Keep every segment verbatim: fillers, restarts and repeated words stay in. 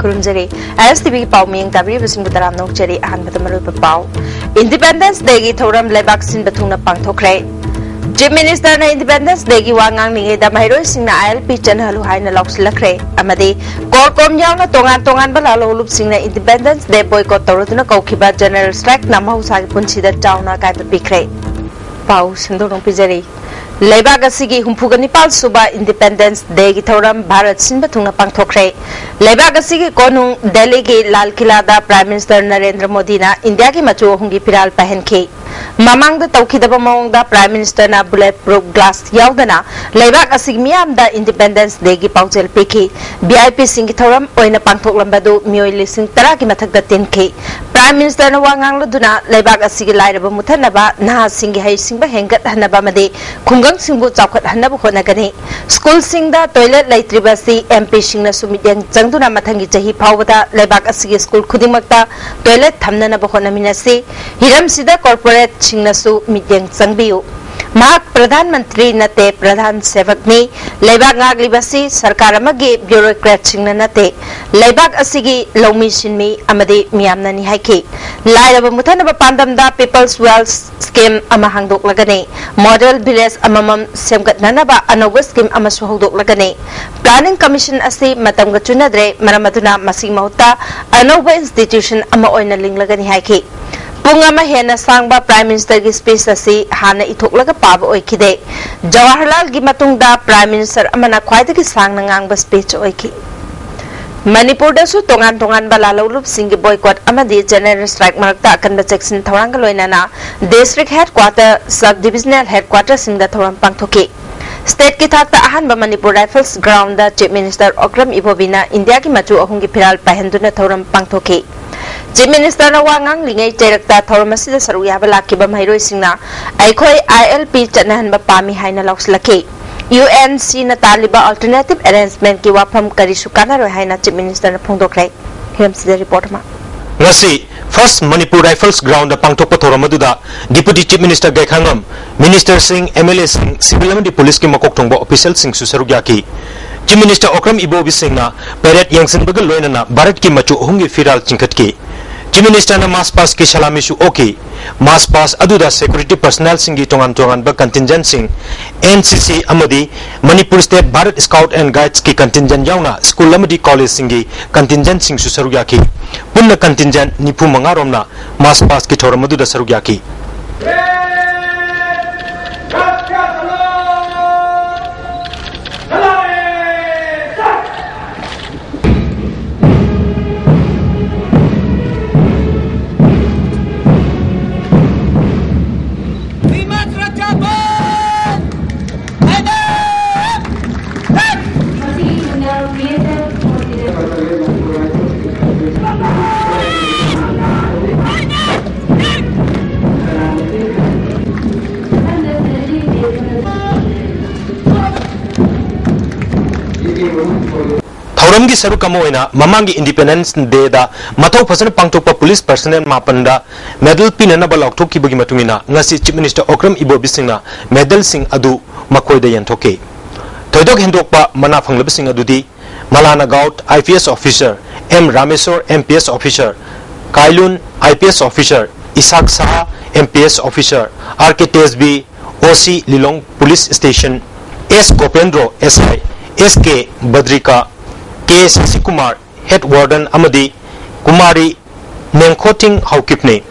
ꯈꯨꯔꯨꯝꯖꯔꯤ꯫ ꯑꯦꯁ T ꯚꯤꯒꯤ ꯄꯥꯎ ꯃꯤꯌꯦꯡ ꯇꯥꯕꯤꯔꯤꯕꯁꯤꯡꯕꯨ ꯇꯔꯥꯝꯅ ꯑꯣꯛꯆꯔꯤ꯫ ꯑꯍꯥꯟꯕꯗ ꯃꯔꯨꯑꯣꯏꯕ ꯄꯥꯎ꯫ Independence Dayꯒꯤ ꯊꯧꯔꯝ ꯂꯩꯕꯥꯛ ꯁꯤꯟꯕ ꯊꯨꯡꯅ ꯄꯥꯡꯊꯣꯛꯈ꯭ꯔꯦ꯫ Chief Ministerꯅ Independence Dayꯒꯤ ꯋꯥ ꯉꯥꯡꯂꯤꯉꯩꯗ ꯃꯍꯩꯔꯣꯏꯁꯤꯡꯅ I L P ꯆꯠꯅꯍꯜꯂꯨ ꯍꯥꯏꯅ ꯂꯥꯎꯁꯤꯜꯂꯛꯈ꯭ꯔꯦ꯫ ꯑꯃꯗꯤ CORCOM ꯌꯥꯎꯅ ꯇꯣꯉꯥꯟ ꯇꯣꯉꯥꯟꯕ ꯂꯥꯂꯣꯡ ꯂꯨꯞꯁꯤꯡꯅ Independence Day boycott ꯇꯧꯔꯗꯨꯅ ꯀꯧꯈꯤꯕ General Strikeꯅ ꯃꯍꯧꯁꯥꯒꯤ ꯄꯨꯟꯁꯤꯗ ꯆꯥꯎꯅ ꯑꯀꯥꯏꯕ ꯄꯤꯈ꯭ꯔꯦ꯫ ꯄꯥꯎ ꯁꯟꯗꯣꯛꯅ ꯄꯤꯖꯔꯤ꯫ ꯂꯩꯕꯥꯛ ꯑꯁꯤꯒꯤ ꯍꯨꯝꯐꯨꯒ ꯅꯤꯄꯥꯜ ꯁꯨꯕ Independence Dayꯒꯤ ꯊꯧꯔꯝ ꯚꯥꯔꯠ ꯁꯤꯟꯕ ꯊꯨꯡꯅ ꯄꯥꯡꯊꯣꯛꯈ꯭ꯔꯦ꯫ ꯂꯩꯕꯥꯛ ꯑꯁꯤꯒꯤ ꯀꯣꯅꯨꯡ ꯗꯦꯜꯂꯤꯒꯤ ꯂꯥꯜ ꯀꯤꯂꯥꯗ Prime Minister ꯅꯔꯦꯟꯗ꯭ꯔ ꯃꯣꯗꯤꯅ ꯏꯟꯗꯤꯌꯥꯒꯤ ꯃꯆꯨ ꯑꯍꯨꯝꯒꯤ ꯐꯤꯔꯥꯜ ꯄꯥꯏꯍꯟꯈꯤ꯫ ꯃꯃꯥꯡꯗ ꯇꯧꯈꯤꯗꯕ ꯃꯑꯣꯡꯗ Prime Ministerꯅ bullet proof glass ꯌꯥꯎꯗꯅ ꯂꯩꯕꯥꯛ ꯑꯁꯤꯒꯤ ꯃꯤꯌꯥꯝꯗ Independence Dayꯒꯤ ꯄꯥꯎꯖꯦꯜ ꯄꯤꯈꯤ꯫ V I Pꯁꯤꯡꯒꯤ ꯊꯧꯔꯝ ꯑꯣꯏꯅ ꯄꯥꯡꯊꯣꯛꯂꯝꯕꯗꯨ ꯃꯤꯑꯣꯏ ꯂꯤꯁꯤꯡ ꯇꯔꯥꯒꯤ ꯃꯊꯛꯇ ꯇꯤꯟꯈꯤ꯫ Prime Ministerꯅ ꯋꯥ ꯉꯥꯡꯂꯗꯨꯅ ꯂꯩꯕꯥꯛ ꯑꯁꯤꯒꯤ ꯂꯥꯏꯔꯕ ꯃꯨꯊꯠꯅꯕ, ꯅꯍꯥꯁꯤꯡꯒꯤ ꯍꯩꯁꯤꯡꯕ ꯍꯦꯟꯒꯠꯍꯟꯅꯕ ꯑꯃꯗꯤ ꯈꯨꯡꯒꯪꯁꯤꯡꯕꯨ ꯆꯥꯎꯈꯠꯍꯟꯅꯕ ꯍꯣꯠꯅꯒꯅꯤ꯫ ꯁ꯭ꯀꯨꯜꯁꯤꯡꯗ toilet ꯂꯩꯇ꯭ꯔꯤꯕ ꯑꯁꯤ M Pꯁꯤꯡꯅꯁꯨ ꯃꯤꯠꯌꯦꯡ ꯆꯪꯗꯨꯅ ꯃꯊꯪꯒꯤ ꯆꯍꯤ ꯐꯥꯎꯕꯗ ꯂꯩꯕꯥꯛ ꯑꯁꯤꯒꯤ ꯁ꯭ꯀꯨꯜ ꯈꯨꯗꯤꯡꯃꯛꯇ toilet ꯊꯝꯅꯅꯕ ꯍꯣꯠꯅꯃꯤꯟꯅꯁꯤ꯫ ꯍꯤꯔꯝꯁꯤꯗ corporateꯁꯤꯡꯅꯁꯨ ꯃꯤꯠꯌꯦꯡ ꯆꯪꯕꯤꯌꯨ꯫ ꯃꯍꯥꯛ ꯄ꯭ꯔꯙꯥꯟ ꯃꯟꯇ꯭ꯔꯤ ꯅꯠꯇꯦ, ꯄ꯭ꯔꯙꯥꯟ ꯁꯦꯚꯛꯅꯤ꯫ ꯂꯩꯕꯥꯛ ꯉꯥꯛꯂꯤꯕꯁꯤ ꯁꯔꯀꯥꯔ ꯑꯃꯒꯤ bureaucratꯁꯤꯡꯅ ꯅꯠꯇꯦ, ꯂꯩꯕꯥꯛ ꯑꯁꯤꯒꯤ ꯂꯧꯃꯤ ꯁꯤꯟꯃꯤ ꯑꯃꯗꯤ ꯃꯤꯌꯥꯝꯅꯅꯤ ꯍꯥꯏꯈꯤ꯫ ꯂꯥꯏꯔꯕ ꯃꯨꯊꯠꯅꯕ ꯄꯥꯟꯗꯝꯗ People's Wealth Scheme ꯑꯃ ꯍꯥꯡꯗꯣꯛꯂꯒꯅꯤ꯫ Model village ꯑꯃꯃꯝ ꯁꯦꯝꯒꯠꯅꯅꯕ ꯑꯅꯧꯕ scheme ꯑꯃꯁꯨ ꯍꯧꯗꯣꯛꯂꯒꯅꯤ꯫ Planning Commission ꯑꯁꯤ ꯃꯇꯝꯒ ꯆꯨꯅꯗ꯭ꯔꯦ, ꯃꯔꯝ ꯑꯗꯨꯅ ꯃꯁꯤꯒꯤ ꯃꯍꯨꯠꯇ ꯑꯅꯧꯕ institution ꯑꯃ ꯑꯣꯏꯅ ꯂꯤꯡꯂꯒꯅꯤ ꯍꯥꯏꯈꯤ꯫ ꯄꯨꯡ ꯑꯃ ꯍꯦꯟꯅ ꯁꯥꯡꯕ Prime Ministerꯒꯤ speech ꯑꯁꯤ ꯍꯥꯟꯅ ꯏꯊꯣꯛꯂꯒ ꯄꯥꯕ ꯑꯣꯏꯈꯤꯗꯦ꯫ ꯖꯋꯥꯍꯔꯂꯥꯜꯒꯤ ꯃꯇꯨꯡꯗ Prime Minister ꯑꯃꯅ ꯈ꯭ꯋꯥꯏꯗꯒꯤ ꯁꯥꯡꯅ ꯉꯥꯡꯕ speech ꯑꯣꯏꯈꯤ꯫ ꯃꯅꯤꯄꯨꯔꯗꯁꯨ ꯇꯣꯉꯥꯟ ꯇꯣꯉꯥꯟꯕ ꯂꯥꯂꯣꯡ ꯂꯨꯞꯁꯤꯡꯒꯤ boycott ꯑꯃꯗꯤ general strike ꯃꯔꯛꯇ ꯑꯀꯟꯕ ꯆꯦꯛꯁꯤꯟ ꯊꯧꯔꯥꯡꯒ ꯂꯣꯏꯅꯅ district headquarter, sub divisional headquarterꯁꯤꯡꯗ ꯊꯧꯔꯝ ꯄꯥꯡꯊꯣꯛꯈꯤ꯫ Stateꯀꯤ ꯊꯥꯛꯇ ꯑꯍꯥꯟꯕ Manipur Rifles groundꯗ Chief Minister Okram Ibobiꯅ ꯏꯟꯗꯤꯌꯥꯒꯤ ꯃꯆꯨ ꯑꯍꯨꯝꯒꯤ ꯐꯤꯔꯥꯜ ꯄꯥꯏꯍꯟꯗꯨꯅ ꯊꯧꯔꯝ ꯄꯥꯡꯊꯣꯛꯈꯤ꯫ Chief Ministerꯅ ꯋꯥ ꯉꯥꯡꯂꯤꯉꯩ ꯆꯩꯔꯛꯇ ꯊꯧꯔꯝ ꯑꯁꯤꯗ ꯁꯔꯨꯛ ꯌꯥꯕ ꯂꯥꯛꯈꯤꯕ ꯃꯍꯩꯔꯣꯏꯁꯤꯡꯅ ꯑꯩꯈꯣꯏ I L P ꯆꯠꯅꯍꯟꯕ ꯄꯥꯝꯃꯤ ꯍꯥꯏꯅ ꯂꯥꯎꯁꯤꯜꯂꯛꯈꯤ꯫ UNCꯅ ꯇꯥꯜꯂꯤꯕ alternative arrangementꯀꯤ ꯋꯥꯐꯝ ꯀꯔꯤꯁꯨ ꯀꯥꯟꯅꯔꯣꯏ ꯍꯥꯏꯅ Chief Ministerꯅ ꯐꯣꯡꯗꯣꯛꯈ꯭ꯔꯦ꯫ ꯍꯤꯔꯝꯁꯤꯗ report ꯑꯃ꯫ ꯉꯁꯤ First Manipur Rifles groundꯗ ꯄꯥꯡꯊꯣꯛꯄ ꯊꯧꯔꯝ ꯑꯗꯨꯗ Deputy Chief Minister ꯒꯦꯈꯥꯉꯝ, ministerꯁꯤꯡ, MLAꯁꯤꯡ, civil ꯑꯃꯗꯤ policeꯀꯤ ꯃꯀꯣꯛ ꯊꯣꯡꯕ officialꯁꯤꯡꯁꯨ ꯁꯔꯨꯛ ꯌꯥꯈꯤ꯫ Chief Minister Okram Ibobi Singhꯅ parade ꯌꯦꯡꯁꯤꯟꯕꯒ ꯂꯣꯏꯅꯅ ꯚꯥꯔꯠꯀꯤ ꯃꯆꯨ ꯑꯍꯨꯝꯒꯤ ꯐꯤꯔꯥꯜ ꯆꯤꯡꯈꯠꯈꯤ꯫ Chief Ministerꯅ march pastꯀꯤ ꯁꯂꯥꯃꯤꯁꯨ ꯑꯣꯛꯈꯤ꯫ March past ꯑꯗꯨꯗ security personnelꯁꯤꯡꯒꯤ ꯇꯣꯉꯥꯟ ꯇꯣꯉꯥꯟꯕ contingentꯁꯤꯡ, N C C ꯑꯃꯗꯤ Manipur State Bharat Scout and Guidesꯀꯤ contingent ꯌꯥꯎꯅ school ꯑꯃꯗꯤ collegeꯁꯤꯡꯒꯤ contingentꯁꯤꯡꯁꯨ ꯁꯔꯨꯛ ꯌꯥꯈꯤ꯫ ꯄꯨꯟꯅ contingent ꯅꯤꯐꯨ ꯃꯉꯥ ꯔꯣꯝꯅ march pastꯀꯤ ꯊꯧꯔꯝ ꯑꯗꯨꯗ ꯁꯔꯨꯛ ꯌꯥꯈꯤ꯫ ꯊꯧꯔꯝꯒꯤ ꯁꯔꯨꯛ ꯑꯃ ꯑꯣꯏꯅ ꯃꯃꯥꯡꯒꯤ Independence Dayꯗ ꯃꯊꯧ ꯐꯖꯅ ꯄꯥꯡꯊꯣꯛꯄ police personnel ꯃꯥꯄꯟꯗ medal ꯄꯤꯅꯅꯕ ꯂꯥꯎꯊꯣꯛꯈꯤꯕꯒꯤ ꯃꯇꯨꯡ ꯏꯟꯅ ꯉꯁꯤ Chief Minister Okram Ibobi Singhꯅ medalꯁꯤꯡ ꯑꯗꯨ ꯃꯈꯣꯏꯗ ꯌꯦꯟꯊꯣꯛꯈꯤ꯫ ꯊꯣꯏꯗꯣꯛ ꯍꯦꯟꯗꯣꯛꯄ ꯃꯅꯥ ꯐꯪꯂꯕꯁꯤꯡ ꯑꯗꯨꯗꯤ ꯃꯂꯥꯅ gout, I P S officer, M Rameswar, M P S officer, Kailun, I P S officer, Isak Saha, M P S officer, R K Tesbi, O C Lilong Police Station, S Gopendro, S I, S K Badrika, K Sasikumar, Head Warden ꯑꯃꯗꯤ ꯀꯨꯃꯥꯔꯤ ꯅꯦꯡꯈꯣꯊꯤꯡ ꯍꯥꯎꯀꯤꯞꯅꯤ꯫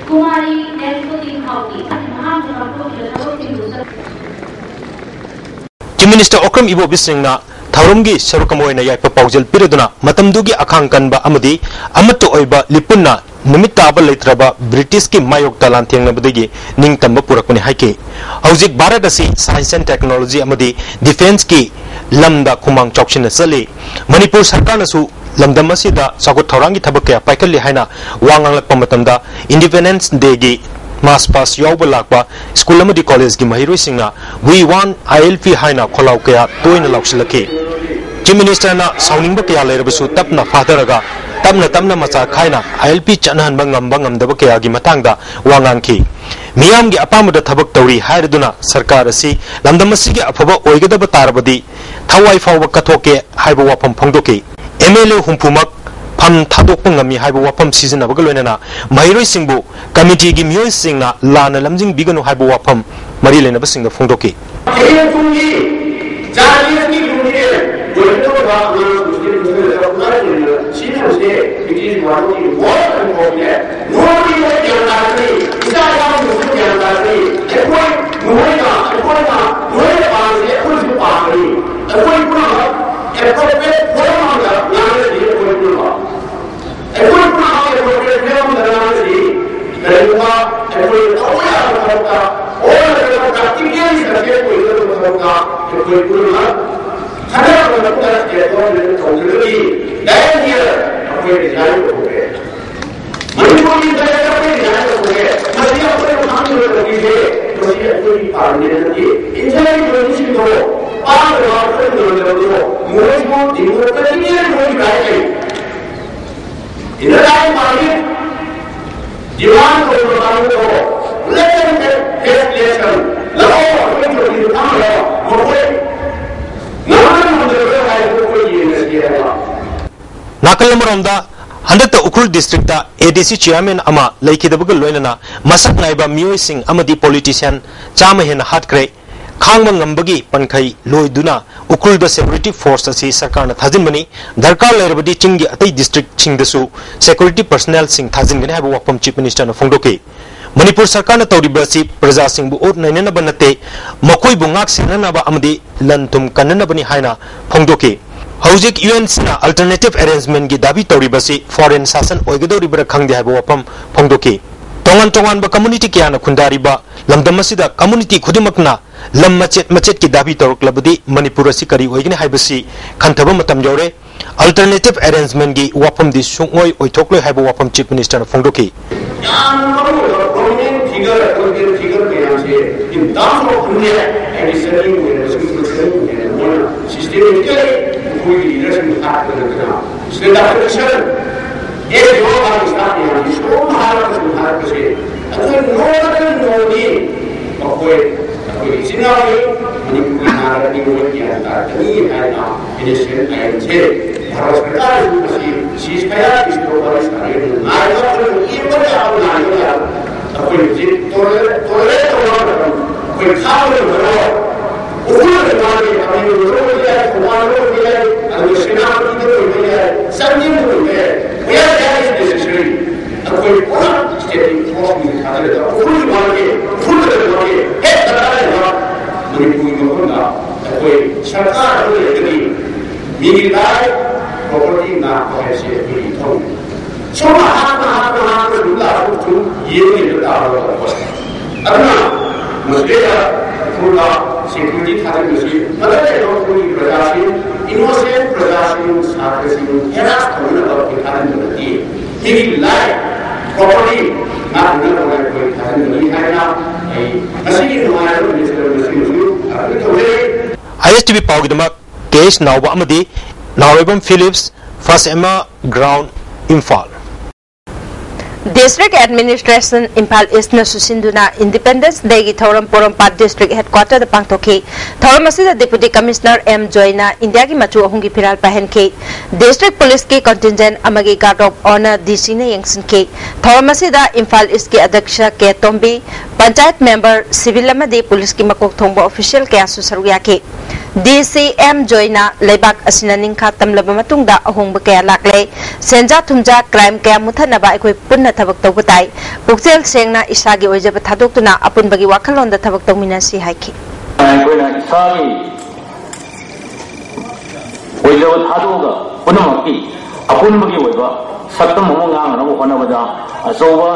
ꯀꯨꯃꯥꯔꯤ ꯅꯦꯡꯈꯣꯊꯤꯡ ꯍꯥꯎꯀꯤꯞ ꯃꯍꯥꯛꯅ ꯄꯥꯡꯊꯣꯛꯈꯤꯕ ꯊꯕꯛꯁꯤꯡꯗꯨ Chief Minister Okram Ibobi Singhꯅ ꯊꯧꯔꯝꯒꯤ ꯁꯔꯨꯛ ꯑꯃ ꯑꯣꯏꯅ ꯌꯥꯏꯐ ꯄꯥꯎꯖꯦꯜ ꯄꯤꯔꯗꯨꯅ ꯃꯇꯝꯗꯨꯒꯤ ꯑꯈꯥꯡ ꯀꯟꯕ ꯑꯃꯗꯤ ꯑꯃꯠꯇ ꯑꯣꯏꯕ ꯂꯤꯄꯨꯟꯅ ꯅꯨꯃꯤꯠ ꯇꯥꯕ ꯂꯩꯇ꯭ꯔꯕ Britishꯀꯤ ꯃꯥꯌꯣꯛꯇ ꯂꯥꯟꯊꯦꯡꯅꯕꯗꯒꯤ ꯅꯤꯡꯇꯝꯕ ꯄꯨꯔꯛꯄꯅꯤ ꯍꯥꯏꯈꯤ꯫ ꯍꯧꯖꯤꯛ ꯚꯥꯔꯠ ꯑꯁꯤ science and technology ꯑꯃꯗꯤ defenceꯀꯤ ꯂꯝꯗ ꯈꯨꯃꯥꯡ ꯆꯥꯎꯁꯤꯟꯅ ꯆꯠꯂꯤ꯫ ꯃꯅꯤꯄꯨꯔ ꯁꯔꯀꯥꯔꯅꯁꯨ ꯂꯝꯗꯝ ꯑꯁꯤꯗ ꯆꯥꯎꯈꯠ ꯊꯧꯔꯥꯡꯒꯤ ꯊꯕꯛ ꯀꯌꯥ ꯄꯥꯏꯈꯠꯂꯤ ꯍꯥꯏꯅ ꯋꯥ ꯉꯥꯡꯂꯛꯄ ꯃꯇꯝꯗ Independence Dayꯒꯤ march past ꯌꯥꯎꯕ ꯂꯥꯛꯄ school ꯑꯃꯗꯤ collegeꯀꯤ ꯃꯍꯩꯔꯣꯏꯁꯤꯡꯅ "We want I L P" ꯍꯥꯏꯅ ꯈꯣꯜꯂꯥꯎ ꯀꯌꯥ ꯇꯣꯏꯅ ꯂꯥꯎꯁꯤꯜꯂꯛꯈꯤ꯫ Chief Ministerꯅ ꯁꯥꯎꯅꯤꯡꯕ ꯀꯌꯥ ꯂꯩꯔꯕꯁꯨ ꯇꯞꯅ ꯐꯥꯊꯔꯒ ꯇꯞꯅ ꯇꯞꯅ ꯃꯆꯥ ꯈꯥꯏꯅ ꯑꯥꯏ ꯑꯦꯜ ꯄꯤ ꯆꯠꯅꯍꯟꯕ ꯉꯝꯕ ꯉꯝꯗꯕ ꯀꯌꯥꯒꯤ ꯃꯇꯥꯡꯗ ꯋꯥ ꯉꯥꯡꯈꯤ꯫ ꯃꯤꯌꯥꯝꯒꯤ ꯑꯄꯥꯝꯕꯗ ꯊꯕꯛ ꯇꯧꯔꯤ ꯍꯥꯏꯔꯗꯨꯅ ꯁꯔꯀꯥꯔ ꯑꯁꯤ ꯂꯝꯗꯝ ꯑꯁꯤꯒꯤ ꯑꯐꯕ ꯑꯣꯏꯒꯗꯕ ꯇꯥꯔꯕꯗꯤ ꯊꯋꯥꯏ ꯐꯥꯎꯕ ꯀꯠꯊꯣꯛꯀꯦ ꯍꯥꯏꯕ ꯋꯥꯐꯝ ꯐꯣꯡꯗꯣꯛꯈꯤ꯫ ꯑꯦꯝ ꯑꯦꯜ ꯑꯦ ꯍꯨꯝꯐꯨꯃꯛ ꯐꯝ ꯊꯥꯗꯣꯛꯄ ꯉꯝꯃꯤ ꯍꯥꯏꯕ ꯋꯥꯐꯝ ꯁꯤꯖꯤꯟꯅꯕꯒ ꯂꯣꯏꯅꯅ ꯃꯍꯩꯔꯣꯏꯁꯤꯡꯕꯨ ꯀꯃꯤꯇꯤꯒꯤ ꯃꯤꯑꯣꯏꯁꯤꯡꯅ ꯂꯥꯟꯅ ꯂꯝꯖꯤꯡꯕꯤꯒꯅꯨ ꯍꯥꯏꯕ ꯋꯥꯐꯝ ꯃꯔꯤ ꯂꯩꯅꯕꯁꯤꯡꯗ ꯐꯣꯡꯗꯣꯛꯈꯤ꯫ ꯍꯌꯦꯡ ꯇꯨꯡꯒꯤ ꯖꯥꯇꯤ ꯑꯁꯤꯒꯤ ꯂꯨꯆꯤꯡ ꯑꯣꯏꯒꯗꯧꯔꯤꯕ ꯑꯉꯥꯡꯁꯤꯡꯁꯤꯒꯤ ꯂꯨꯆꯤꯡꯗ ꯂꯧꯈꯠꯂꯛꯂꯤꯕ ꯁꯤꯅꯕꯁꯦ, it is one of the most important. ꯅꯣꯏꯒꯤ ꯃꯣꯏ ꯒ꯭ꯌꯥꯟ ꯇꯥꯔꯛꯀꯅꯤ, ꯏꯆꯥ ꯏꯆꯥꯁꯤꯡꯁꯨ ꯒ꯭ꯌꯥꯟ ꯇꯥꯔꯛꯀꯅꯤ꯫ ꯑꯩꯈꯣꯏ ꯅꯣꯏꯅ, ꯑꯩꯈꯣꯏꯅ, ꯅꯣꯏꯅ ꯄꯥꯝꯃꯤꯁꯦ ꯑꯩꯈꯣꯏꯁꯨ ꯄꯥꯝꯒꯅꯤ꯫ ꯑꯩꯈꯣꯏ ꯄꯨꯝꯅꯃꯛ appropriate forum ꯑꯃꯗ ꯉꯥꯡꯅꯁꯤ꯫ ꯑꯩꯈꯣꯏ ꯄꯨꯝꯅꯃꯛ ꯑꯩꯈꯣꯏ ꯄꯨꯝꯅꯃꯛ appropriate forum ꯑꯃꯗ ꯉꯥꯡꯅꯁꯤ꯫ ꯀꯔꯤꯒꯨꯝꯕ ꯑꯩꯈꯣꯏ ꯇꯧꯕ ꯌꯥꯕ ꯊꯕꯛꯇ, ꯑꯣꯏꯔꯒ practically success ꯑꯣꯏꯒꯗꯕ ꯊꯕꯛꯇ ꯑꯩꯈꯣꯏ ꯄꯨꯝꯅꯃꯛ ꯈꯟꯅꯔꯕ ꯃꯇꯨꯡꯗ state government ꯇꯧꯗ꯭ꯔꯒꯗꯤ next year ꯑꯩꯈꯣꯏ resign ꯇꯧꯊꯣꯛꯑꯦ꯫ ꯃꯅꯤꯄꯨꯔꯒꯤ ꯗꯥꯏꯔꯦꯛꯇꯔ ꯑꯩꯈꯣꯏ ꯔꯤꯖꯥꯏꯟ ꯇꯧꯊꯣꯛꯑꯦ꯫ ꯃꯁꯤ ꯑꯩꯈꯣꯏꯅ ꯈꯪꯗꯕ ꯇꯧꯔꯤꯁꯦ, ꯃꯁꯤ ꯑꯩꯈꯣꯏꯒꯤ ꯄꯥꯔꯂꯤꯌꯥꯃꯦꯟ ꯅꯠꯇꯦ꯫ ꯏꯟꯗꯤꯌꯥꯒꯤ ꯂꯣꯏꯅꯁꯤꯡꯗꯣ ꯄꯥꯝꯗꯕ ꯑꯩꯈꯣꯏ ꯉꯝꯗꯕꯗꯣ ꯃꯣꯏꯕꯨ democratically ꯃꯣꯏꯒꯤ right ꯂꯩ꯫ ꯏꯟꯗꯤꯌꯥꯒꯤ ꯄꯥꯔꯂꯤꯌꯥꯃꯦꯟ demand ꯇꯧꯕ ꯀꯥꯡꯕꯨꯗꯣ let them take election꯫ ꯂꯥꯛꯑꯣ, ꯑꯩꯈꯣꯏ ꯆꯧꯀꯤꯗ ꯐꯝꯃꯒ ꯃꯈꯣꯏ ꯉꯝꯗꯕ ꯉꯝꯗꯕ ꯍꯥꯏꯕꯗꯨ ꯑꯩꯈꯣꯏ ꯌꯦꯡꯉꯁꯤ ꯍꯥꯏꯕ꯫ ꯅꯥꯀꯜ ꯑꯃꯔꯣꯝꯗ, ꯍꯟꯗꯛꯇ ꯎꯈ꯭ꯔꯨꯜ ꯗꯤꯁꯇ꯭ꯔꯤꯛꯇ ꯑꯦ ꯗꯤ ꯁꯤ ꯆꯤꯌꯥꯔꯃꯦꯟ ꯑꯃ ꯂꯩꯈꯤꯗꯕꯒ ꯂꯣꯏꯅꯅ ꯃꯁꯛ ꯅꯥꯏꯕ ꯃꯤꯑꯣꯏꯁꯤꯡ ꯑꯃꯗꯤ ꯄꯣꯂꯤꯇꯤꯁꯤꯌꯥꯟ ꯆꯥꯝꯃ ꯍꯦꯟꯅ ꯍꯥꯠꯈ꯭ꯔꯦ꯫ ꯈꯥꯡꯕ ꯉꯝꯕꯒꯤ ꯄꯟꯈꯩ ꯂꯣꯏꯗꯨꯅ ꯎꯈ꯭ꯔꯨꯜꯗ ꯁꯦꯀ꯭ꯌꯨꯔꯤꯇꯤ ꯐꯣꯔꯁ ꯑꯁꯤ ꯁꯔꯀꯥꯔꯅ ꯊꯥꯖꯤꯟꯕꯅꯤ꯫ ꯗꯔꯀꯥꯔ ꯂꯩꯔꯕꯗꯤ ꯆꯤꯡꯒꯤ ꯑꯇꯩ ꯗꯤꯁꯇ꯭ꯔꯤꯛꯁꯤꯡꯗꯁꯨ ꯁꯦꯀ꯭ꯌꯨꯔꯤꯇꯤ ꯄꯔꯁꯅꯦꯜꯁꯤꯡ ꯊꯥꯖꯤꯟꯒꯅꯤ ꯍꯥꯏꯕ ꯋꯥꯐꯝ ꯆꯤꯐ ꯃꯤꯅꯤꯁꯇꯔꯅ ꯐꯣꯡꯗꯣꯛꯈꯤ꯫ ꯃꯅꯤꯄꯨꯔ ꯁꯔꯀꯥꯔꯅ ꯇꯧꯔꯤꯕ ꯑꯁꯤ ꯄ꯭ꯔꯖꯥꯁꯤꯡꯕꯨ ꯑꯣꯠ ꯅꯩꯅꯅꯕ ꯅꯠꯇꯦ, ꯃꯈꯣꯏꯕꯨ ꯉꯥꯛ ꯁꯦꯟꯅꯅꯕ ꯑꯃꯗꯤ ꯂꯟ ꯊꯨꯝ ꯀꯟꯅꯅꯕꯅꯤ ꯍꯥꯏꯅ ꯐꯣꯡꯗꯣꯛꯈꯤ꯫ ꯍꯧꯖꯤꯛ ꯌꯨ ꯑꯦꯟ ꯁꯤꯅ alternative arrangementꯀꯤ ꯗꯥꯕꯤ ꯇꯧꯔꯤꯕꯁꯤ foreign ꯁꯥꯁꯟ ꯑꯣꯏꯒꯗꯧꯔꯤꯕ꯭ꯔꯥ ꯈꯪꯗꯦ ꯍꯥꯏꯕ ꯋꯥꯐꯝ ꯐꯣꯡꯗꯣꯛꯈꯤ꯫ ꯇꯣꯉꯥꯟ ꯇꯣꯉꯥꯟꯕ community ꯀꯌꯥꯅ ꯈꯨꯟꯗꯥꯔꯤꯕ ꯂꯝꯗꯝ ꯑꯁꯤꯗ community ꯈꯨꯗꯤꯡꯃꯛꯅ ꯂꯝ ꯃꯆꯦꯠ ꯃꯆꯦꯠꯀꯤ ꯗꯥꯕꯤ ꯇꯧꯔꯛꯂꯕꯗꯤ ꯃꯅꯤꯄꯨꯔ ꯑꯁꯤ ꯀꯔꯤ ꯑꯣꯏꯒꯅꯤ ꯍꯥꯏꯕꯁꯤ ꯈꯟꯊꯕ ꯃꯇꯝ ꯌꯧꯔꯦ꯫ Alternative arrangementꯀꯤ ꯋꯥꯐꯝꯗꯤ ꯁꯨꯡꯑꯣꯏ ꯑꯣꯏꯊꯣꯛꯂꯣꯏ ꯍꯥꯏꯕ ꯋꯥꯐꯝ ꯆꯤꯐ ꯃꯤꯅꯤꯁꯇꯔꯅ ꯐꯣꯡꯗꯣꯛꯈꯤ꯫ ꯌꯥꯝꯅ ꯃꯔꯨꯑꯣꯏꯕ prominent figure, political figure ꯃꯌꯥꯝꯁꯦ in terms of ꯍꯟꯗ꯭ꯔꯦꯠ ꯍꯥꯏꯗꯤ ꯆꯅꯤ ꯑꯣꯏꯔꯦ, ꯆꯅꯤ ꯑꯣꯏꯔꯦ, ꯃꯣꯏꯅ systematically ꯑꯩꯈꯣꯏꯒꯤ leaderꯁꯤꯡ ꯍꯥꯠꯄ ꯅꯠꯇꯅ ꯁꯤꯗ ꯗꯥꯛꯇꯔ ꯀꯤꯁꯟ ꯑꯦ ꯌꯣꯒꯥ ꯏꯁꯂꯥꯝ ꯃꯌꯥꯝꯁꯤ ꯁꯨꯝ ꯍꯥꯏꯔꯒ ꯁꯨꯝ ꯍꯥꯏꯔꯛꯄꯁꯦ, ꯑꯩꯈꯣꯏ ꯅꯣꯡꯃꯗ ꯅꯣꯡꯃꯗꯤ ꯃꯈꯣꯏ ꯑꯩꯈꯣꯏ ꯏꯆꯤꯟ ꯏꯅꯥꯎꯁꯤꯡ ꯃꯅꯤꯄꯨꯔꯒꯤ ꯅꯥꯒꯔꯤꯛꯅꯤ ꯃꯣꯏ ꯒ꯭ꯌꯥꯟ ꯇꯥꯔꯛꯀꯅꯤ ꯍꯥꯏꯅ ꯑꯩꯅ ꯁꯦꯟ ꯑꯥꯏꯟꯁꯦ ꯚꯥꯔꯠ ꯁꯔꯀꯥꯔꯁꯨ ꯃꯁꯤ ꯁꯤꯁ ꯐꯌꯥꯔ ꯏꯁꯇꯣ ꯋꯥꯔꯤ ꯁꯥꯟꯅꯔꯤꯕ ꯉꯥꯏꯕ ꯑꯩꯈꯣꯏꯅ ꯌꯦꯡꯕ ꯌꯥꯕ ꯉꯥꯏꯕ ꯌꯥꯕ ꯑꯩꯈꯣꯏ ꯍꯧꯖꯤꯛ ꯇꯣꯂꯔꯦꯠ ꯇꯧꯕ ꯃꯇꯝ ꯑꯩꯈꯣꯏ ꯈꯥꯕ ꯉꯝꯃꯔꯣꯏ꯫ ꯎꯈ꯭ꯔꯨꯜꯗ ꯃꯥꯒꯤ ꯑꯃꯤꯟ ꯑꯣꯏꯕ ꯌꯥꯏ, ꯊꯧꯕꯥꯜꯗ ꯑꯣꯏꯕ ꯌꯥꯏ, ꯑꯗꯨꯒ ꯁꯦꯅꯥꯄꯇꯤꯗ ꯑꯣꯏꯕ ꯌꯥꯏ, ꯆꯥꯟꯗꯦꯜꯗ ꯑꯣꯏꯕ ꯌꯥꯏ꯫ Where there is necessary, ꯑꯩꯈꯣꯏ ꯄꯨꯂꯞ ꯁ꯭ꯇꯦꯠꯀꯤ ꯐꯣꯔꯁꯁꯤꯡꯁꯦ ꯊꯥꯗꯔꯒ ꯎꯈ꯭ꯔꯨꯜꯒꯤ ꯃꯥꯒꯤ ꯎꯈ꯭ꯔꯨꯜꯗ ꯂꯩꯕ ꯃꯥꯒꯤ ꯍꯦꯛ ꯗꯔꯀꯥꯔ ꯂꯩꯕ ꯃꯅꯤꯄꯨꯔꯒꯤ ꯃꯐꯝꯗ ꯑꯩꯈꯣꯏ ꯁꯔꯀꯥꯔ ꯑꯃ ꯂꯩꯔꯒꯗꯤ ꯃꯤꯒꯤ ꯂꯥꯏꯐ ꯄ꯭ꯔꯣꯄꯔꯇꯤ ꯉꯥꯛꯄ ꯍꯥꯏꯕꯁꯤ ꯑꯩꯈꯣꯏꯒꯤ ꯏꯊꯧꯅꯤ꯫ ꯁꯨꯝ ꯉꯥꯏꯍꯥꯛ ꯉꯥꯏꯍꯥꯛ ꯉꯥꯏꯍꯥꯛ ꯑꯗꯨꯝ ꯂꯥꯛꯑꯒ ꯁꯨꯝ ꯌꯦꯡꯉ ꯂꯩꯕ ꯇꯥꯔꯒ ꯑꯩꯈꯣꯏ ꯑꯗꯨꯅ ꯃꯁꯤꯗꯩꯗ ꯎꯈ꯭ꯔꯨꯜꯗ ꯁꯦꯀ꯭ꯌꯨꯔꯤꯇꯤ ꯊꯥꯖꯤꯟꯕꯁꯤ ꯃꯇꯝ ꯂꯩꯔꯕ ꯎꯈ꯭ꯔꯨꯜꯒꯤ ꯄ꯭ꯔꯖꯥꯁꯤꯡ, ꯏꯅꯣꯁꯦꯟ ꯄ꯭ꯔꯖꯥꯁꯤꯡ, ꯁꯥꯇ꯭ꯔꯁꯤꯡ ꯍꯦꯔꯥꯁ ꯇꯧꯅꯅꯕ ꯑꯩꯈꯣꯏ ꯊꯥꯖꯤꯟꯕ ꯅꯠꯇꯦ꯫ ꯃꯤꯒꯤ ꯂꯥꯏꯐ ꯄ꯭ꯔꯣꯄꯔꯇꯤ ꯉꯥꯛꯅꯅꯕ ꯑꯩꯈꯣꯏ ꯊꯥꯖꯤꯟꯕꯅꯤ ꯍꯥꯏꯅ ꯑꯩ ꯉꯁꯤꯒꯤ ꯅꯨꯡꯉꯥꯏꯔꯕ ꯅꯨꯃꯤꯠꯁꯤꯗ ꯃꯁꯤꯃꯁꯨ ꯑꯩꯈꯣꯏ ꯇꯧꯖꯔꯤ꯫ ꯑꯥꯏ ꯑꯦꯁ ꯇꯤ ꯚꯤ ꯄꯥꯎꯒꯤꯗꯃꯛ ꯀꯦ ꯑꯦꯁ ꯅꯥꯎꯕ ꯑꯃꯗꯤ ꯅꯥꯎꯔꯩꯕꯝ ꯐꯤꯂꯤꯞꯁ, ꯐꯥꯁ ꯑꯦꯃꯥ ꯒ꯭ꯔꯥꯎꯟ, ꯏꯝꯐꯥꯜ꯫ District Administration ꯏꯝꯐꯥꯜ ꯏꯁꯅꯁꯨ ꯁꯤꯟꯗꯨꯅ Independence Dayꯒꯤ ꯊꯧꯔꯝ ꯄꯣꯔꯣꯝꯄꯥꯠ District Headquarterꯗ ꯄꯥꯡꯊꯣꯛꯈꯤ꯫ ꯊꯧꯔꯝ ꯑꯁꯤꯗ Deputy Commissioner ꯑꯦꯝ ꯖꯣꯏꯅ ꯏꯟꯗꯤꯌꯥꯒꯤ ꯃꯆꯨ ꯑꯍꯨꯝꯒꯤ ꯐꯤꯔꯥꯜ ꯄꯥꯏꯍꯟꯈꯤ꯫ District Policeꯀꯤ contingent ꯑꯃꯒꯤ Guard of Honour ꯗꯤ ꯁꯤꯅ ꯌꯦꯡꯁꯤꯟꯈꯤ꯫ ꯊꯧꯔꯝ ꯑꯁꯤꯗ ꯏꯝꯐꯥꯜ ꯏꯁꯀꯤ ꯑꯗ꯭ꯌꯛꯁ ꯀꯦ ꯇꯣꯝꯕꯤ, ꯄꯟꯆꯥꯌꯠ member, civil ꯑꯃꯗꯤ ꯄꯨꯂꯤꯁꯀꯤ ꯃꯀꯣꯛ ꯊꯣꯡꯕ official ꯀꯌꯥꯁꯨ ꯁꯔꯨꯛ ꯌꯥꯈꯤ꯫ ꯗꯤ ꯁꯤ ꯑꯦꯝ ꯖꯣꯏꯅ ꯂꯩꯕꯥꯛ ꯑꯁꯤꯅ ꯅꯤꯡꯈꯥ ꯇꯝꯂꯕ ꯃꯇꯨꯡꯗ ꯑꯍꯣꯡꯕ ꯀꯌꯥ ꯂꯥꯛꯂꯦ꯫ ꯁꯦꯟꯖꯥ ꯊꯨꯝꯖꯥ, crime ꯀꯌꯥ ꯃꯨꯊꯠꯅꯕ ꯑꯩꯈꯣꯏ ꯄꯨꯟꯅ ꯊꯕꯛ ꯇꯧꯕ ꯇꯥꯏ꯫ ꯄꯨꯛꯆꯦꯜ ꯁꯦꯡꯅ ꯏꯁꯥꯒꯤ ꯑꯣꯏꯖꯕ ꯊꯥꯗꯣꯛꯇꯨꯅ ꯑꯄꯨꯟꯕꯒꯤ ꯋꯥꯈꯜꯂꯣꯟꯗ ꯊꯕꯛ ꯇꯧꯃꯤꯟꯅꯁꯤ ꯍꯥꯏꯈꯤ꯫ ꯑꯩꯈꯣꯏꯅ ꯏꯁꯥꯒꯤ ꯑꯣꯏꯖꯕ ꯊꯥꯗꯣꯛꯑꯒ ꯄꯨꯝꯅꯃꯛꯀꯤ ꯑꯄꯨꯟꯕꯒꯤ ꯑꯣꯏꯕ ꯁꯛꯇꯝ ꯑꯃ ꯉꯥꯡꯅꯅꯕ ꯍꯣꯠꯅꯕꯗ ꯑꯆꯧꯕ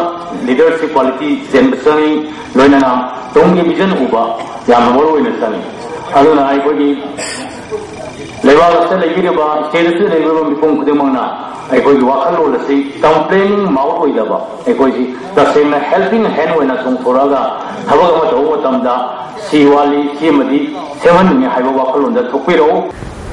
leadership quality ꯆꯦꯟꯕ ꯆꯪꯏ꯫ ꯂꯣꯏꯅꯅ ꯇꯨꯡꯒꯤ vision ꯎꯕ ꯌꯥꯝꯅ ꯃꯔꯨ ꯑꯣꯏꯅ ꯆꯪꯏ꯫ ꯑꯗꯨꯅ ꯑꯩꯈꯣꯏꯒꯤ ꯂꯩꯕꯥꯛ ꯑꯁꯤꯗ ꯂꯩꯕꯤꯔꯤꯕ, state ꯑꯁꯤꯗ ꯂꯩꯕꯤꯔꯤꯕ ꯃꯤꯄꯨꯝ ꯈꯨꯗꯤꯡꯃꯛꯅ ꯑꯩꯈꯣꯏꯒꯤ ꯋꯥꯈꯜꯂꯣꯟ ꯑꯁꯤ complaining mouth ꯑꯣꯏꯗꯕ, ꯑꯩꯈꯣꯏꯁꯤ ꯇꯁꯦꯡꯅ helping hand ꯑꯣꯏꯅ ꯆꯣꯡꯊꯣꯔꯛꯑꯒ ꯊꯕꯛ ꯑꯃ ꯇꯧꯕ ꯃꯇꯝꯗ ꯁꯤ ꯋꯥꯠꯂꯤ, ꯁꯤ ꯑꯃꯗꯤ ꯁꯦꯝꯍꯟꯅꯤꯡꯉꯤ ꯍꯥꯏꯕ ꯋꯥꯈꯜꯂꯣꯟꯗ ꯊꯣꯛꯄꯤꯔꯛꯎ꯫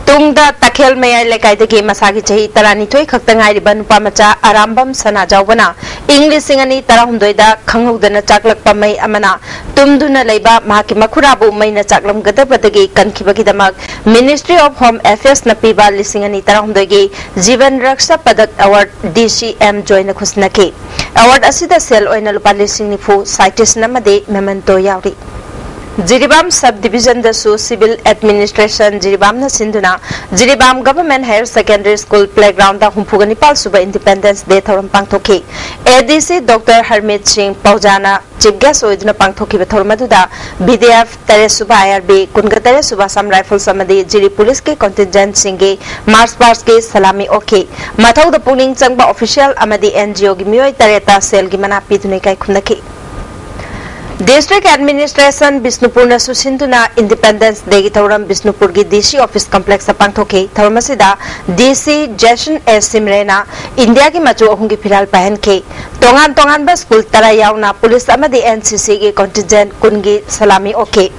ꯇꯨꯡꯗ ꯇꯈꯦꯜ ꯃꯌꯥꯏ ꯂꯩꯀꯥꯏꯗꯒꯤ ꯃꯁꯥꯒꯤ ꯆꯍꯤ ꯇꯔꯥꯅꯤꯊꯣꯏ ꯈꯛꯇ ꯉꯥꯏꯔꯤꯕ ꯅꯨꯄꯥ ꯃꯆꯥ ꯑꯔꯥꯝꯕꯝ ꯁꯅꯥꯖꯥꯎꯕꯅ ꯏꯪ ꯂꯤꯁꯤꯡ ꯑꯅꯤ ꯇꯔꯥꯍꯨꯝꯗꯣꯏꯗ ꯈꯪꯍꯧꯗꯅ ꯆꯥꯛꯂꯛꯄ ꯃꯩ ꯑꯃꯅ ꯇꯨꯝꯗꯨꯅ ꯂꯩꯕ ꯃꯍꯥꯛꯀꯤ ꯃꯈꯨꯔꯥꯕꯨ ꯃꯩꯅ ꯆꯥꯛꯂꯝꯒꯗꯕꯗꯒꯤ ꯀꯟꯈꯤꯕꯒꯤꯗꯃꯛ Ministry of Home Affairsꯅ ꯄꯤꯕ ꯂꯤꯁꯤꯡ ꯑꯅꯤ ꯇꯔꯥꯍꯨꯝꯗꯣꯏꯒꯤ ꯖꯤꯕꯟ Raksha ꯄꯗꯛ Award D C M ꯖꯣꯏꯅ ꯈꯨꯠꯁꯤꯟꯅꯈꯤ꯫ Award ꯑꯁꯤꯗ ꯁꯦꯜ ꯑꯣꯏꯅ ꯂꯨꯄꯥ ꯂꯤꯁꯤꯡ ꯅꯤꯐꯨ, citation ꯑꯃꯗꯤ memento ꯌꯥꯎꯔꯤ꯫ ꯖꯤꯔꯤꯕꯥꯝ Sub Divisionꯗꯁꯨ Civil Administration ꯖꯤꯔꯤꯕꯥꯝꯅ ꯁꯤꯟꯗꯨꯅ Jiribam Government Higher Secondary School Playgroundꯗ ꯍꯨꯝꯐꯨꯒ ꯅꯤꯄꯥꯜ ꯁꯨꯕ Independence Day ꯊꯧꯔꯝ ꯄꯥꯡꯊꯣꯛꯈꯤ꯫ A D C Doctor ꯍꯔꯃꯤꯠ ꯁꯤꯡ ꯄꯧꯖꯥꯅ Chief Guest ꯑꯣꯏꯗꯨꯅ ꯄꯥꯡꯊꯣꯛꯈꯤꯕ ꯊꯧꯔꯝ ꯑꯗꯨꯗ B D F ꯇꯔꯦꯠ ꯁꯨꯕ I R B, ꯀꯨꯟꯒ ꯇꯔꯦꯠ ꯁꯨꯕ Assam Rifles ꯑꯃꯗꯤ ꯖꯤꯔꯤ Policeꯀꯤ contingentꯁꯤꯡꯒꯤ march pastꯀꯤ ꯁꯂꯥꯃꯤ ꯑꯣꯛꯈꯤ꯫ ꯃꯊꯧꯗ ꯄꯨꯛꯅꯤꯡ ꯆꯪꯕ official ꯑꯃꯗꯤ N G Oꯒꯤ ꯃꯤꯑꯣꯏ ꯇꯔꯦꯠꯇ ꯁꯦꯜꯒꯤ ꯃꯅꯥ ꯄꯤꯗꯨꯅ ꯏꯀꯥꯏ ꯈꯨꯝꯅꯈꯤ꯫ District Administration ꯕꯤꯁꯅꯨꯄꯨꯔꯅꯁꯨ ꯁꯤꯟꯗꯨꯅ Independence Dayꯒꯤ ꯊꯧꯔꯝ ꯕꯤꯁꯅꯨꯄꯨꯔꯒꯤ D C Office Complexꯇ ꯄꯥꯡꯊꯣꯛꯈꯤ꯫ ꯊꯧꯔꯝ ꯑꯁꯤꯗ D C Jason A ꯁꯤꯝꯔꯦꯅ ꯏꯟꯗꯤꯌꯥꯒꯤ ꯃꯆꯨ ꯑꯍꯨꯝꯒꯤ ꯐꯤꯔꯥꯜ ꯄꯥꯏꯍꯟꯈꯤ꯫ ꯇꯣꯉꯥꯟ ꯇꯣꯉꯥꯟꯕ school ꯇꯔꯥ ꯌꯥꯎꯅ police ꯑꯃꯗꯤ N C Cꯒꯤ contingent ꯀꯨꯟꯒꯤ ꯁꯂꯥꯃꯤ ꯑꯣꯛꯈꯤ꯫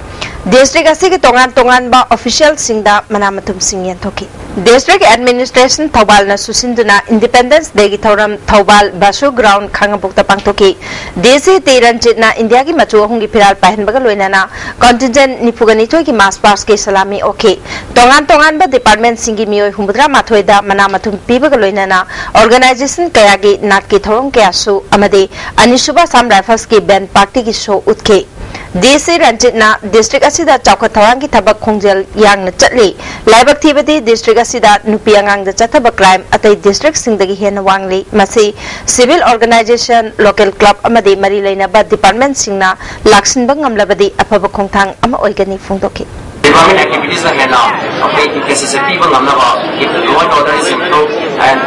District ꯑꯁꯤꯒꯤ ꯇꯣꯉꯥꯟ ꯇꯣꯉꯥꯟꯕ officialꯁꯤꯡꯗ ꯃꯅꯥ ꯃꯊꯨꯝꯁꯤꯡ ꯌꯦꯟꯊꯣꯛꯈꯤ꯫ District Administration ꯊꯧꯕꯥꯜꯅ ꯁꯨꯁꯤꯟꯗꯨꯅ Independence Dayꯒꯤ ꯊꯧꯔꯝ ꯊꯧꯕꯥꯜ ꯕꯥꯁꯨ Ground ꯈꯥꯉꯕꯣꯛꯇ ꯄꯥꯡꯊꯣꯛꯈꯤ꯫ D C T ꯔꯟꯖꯤꯠꯅ ꯏꯟꯗꯤꯌꯥꯒꯤ ꯃꯆꯨ ꯑꯍꯨꯝꯒꯤ ꯐꯤꯔꯥꯜ ꯄꯥꯏꯍꯟꯕꯒ ꯂꯣꯏꯅꯅ contingent ꯅꯤꯐꯨꯒ ꯅꯤꯊꯣꯏꯒꯤ march pastꯀꯤ ꯁꯂꯥꯃꯤ ꯑꯣꯛꯈꯤ꯫ ꯇꯣꯉꯥꯟ ꯇꯣꯉꯥꯟꯕ departmentꯁꯤꯡꯒꯤ ꯃꯤꯑꯣꯏ ꯍꯨꯝꯐꯨꯇꯔꯥ ꯃꯥꯊꯣꯏꯗ ꯃꯅꯥ ꯃꯊꯨꯝ ꯄꯤꯕꯒ ꯂꯣꯏꯅꯅ organization ꯀꯌꯥꯒꯤ ꯅꯥꯠꯀꯤ ꯊꯧꯔꯝ ꯀꯌꯥꯁꯨ ꯑꯃꯗꯤ ꯑꯅꯤꯁꯨꯕ Assam Riflesꯀꯤ band partyꯒꯤ show ꯎꯠꯈꯤ꯫ D C ꯔꯟꯖꯤꯠꯅ district ꯑꯁꯤꯗ ꯆꯥꯎꯈꯠ ꯊꯧꯔꯥꯡꯒꯤ ꯊꯕꯛ ꯈꯣꯡꯖꯦꯜ ꯌꯥꯡꯅ ꯆꯠꯂꯤ꯫ ꯂꯥꯏꯕꯛ ꯊꯤꯕꯗꯤ district ꯑꯁꯤꯗ ꯅꯨꯄꯤ ꯑꯉꯥꯡꯗ ꯆꯠꯊꯕ crime ꯑꯇꯩ districtꯁꯤꯡꯗꯒꯤ ꯍꯦꯟꯅ ꯋꯥꯡꯂꯤ꯫ ꯃꯁꯤ civil organization, local club ꯑꯃꯗꯤ ꯃꯔꯤ ꯂꯩꯅꯕ departmentꯁꯤꯡꯅ ꯂꯥꯛꯁꯤꯟꯕ ꯉꯝꯂꯕꯗꯤ ꯑꯐꯕ ꯈꯣꯡꯊꯥꯡ ꯑꯃ ꯑꯣꯏꯒꯅꯤ ꯐꯣꯡꯗꯣꯛꯈꯤ꯫ Department activitiesꯅ ꯍꯦꯟꯅ ꯑꯩꯈꯣꯏ emphasis ꯄꯤꯕ ꯉꯝꯅꯕ, if the law and order is improved and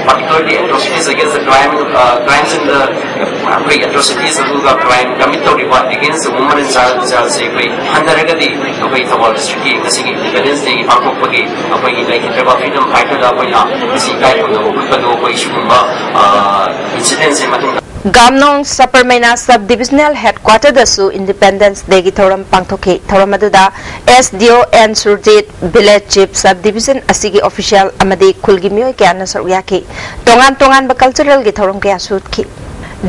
particularly atrocities against the crime, uh, crimes in the ꯑꯩꯈꯣꯏ atrocities ꯑꯗꯨꯒ crime commit ꯇꯧꯔꯤꯕ against the women and child, childꯁꯦ ꯑꯩꯈꯣꯏ ꯍꯟꯊꯔꯒꯗꯤ ꯑꯩꯈꯣꯏ ꯊꯧꯕꯥꯜ districtꯀꯤ ꯉꯁꯤꯒꯤ Independence Dayꯒꯤ ꯄꯥꯡꯊꯣꯛꯄꯒꯤ ꯑꯩꯈꯣꯏꯒꯤ ꯂꯩꯈꯤꯗ꯭ꯔꯕ freedom fighterꯗ ꯑꯩꯈꯣꯏꯅ ꯉꯁꯤ ꯏꯀꯥꯏ ꯈꯨꯝꯅꯕ ꯎꯠꯄꯗꯣ ꯑꯩꯈꯣꯏ ꯁꯤꯒꯨꯝꯕ, ꯑ, incidentꯁꯦ ꯃꯇꯨꯡꯗ ꯒꯥꯝꯅꯣꯡ ꯁꯄꯔꯃꯩꯅꯥ Sub Divisional Headquarter ꯗꯁꯨ Independence Day ꯒꯤ ꯊꯧꯔꯝ ꯄꯥꯡꯊꯣꯛꯈꯤ꯫ ꯊꯧꯔꯝ ꯑꯗꯨꯗ S D O N Surjit, Village Chief, Sub Division ꯑꯁꯤꯒꯤ official ꯑꯃꯗꯤ ꯈꯨꯜꯒꯤ ꯃꯤꯑꯣꯏ ꯀꯌꯥꯅ ꯁꯔꯨꯛ ꯌꯥꯈꯤ꯫ ꯇꯣꯉꯥꯟ ꯇꯣꯉꯥꯟꯕ cultural ꯒꯤ ꯊꯧꯔꯝ ꯀꯌꯥꯁꯨ ꯎꯠꯈꯤ꯫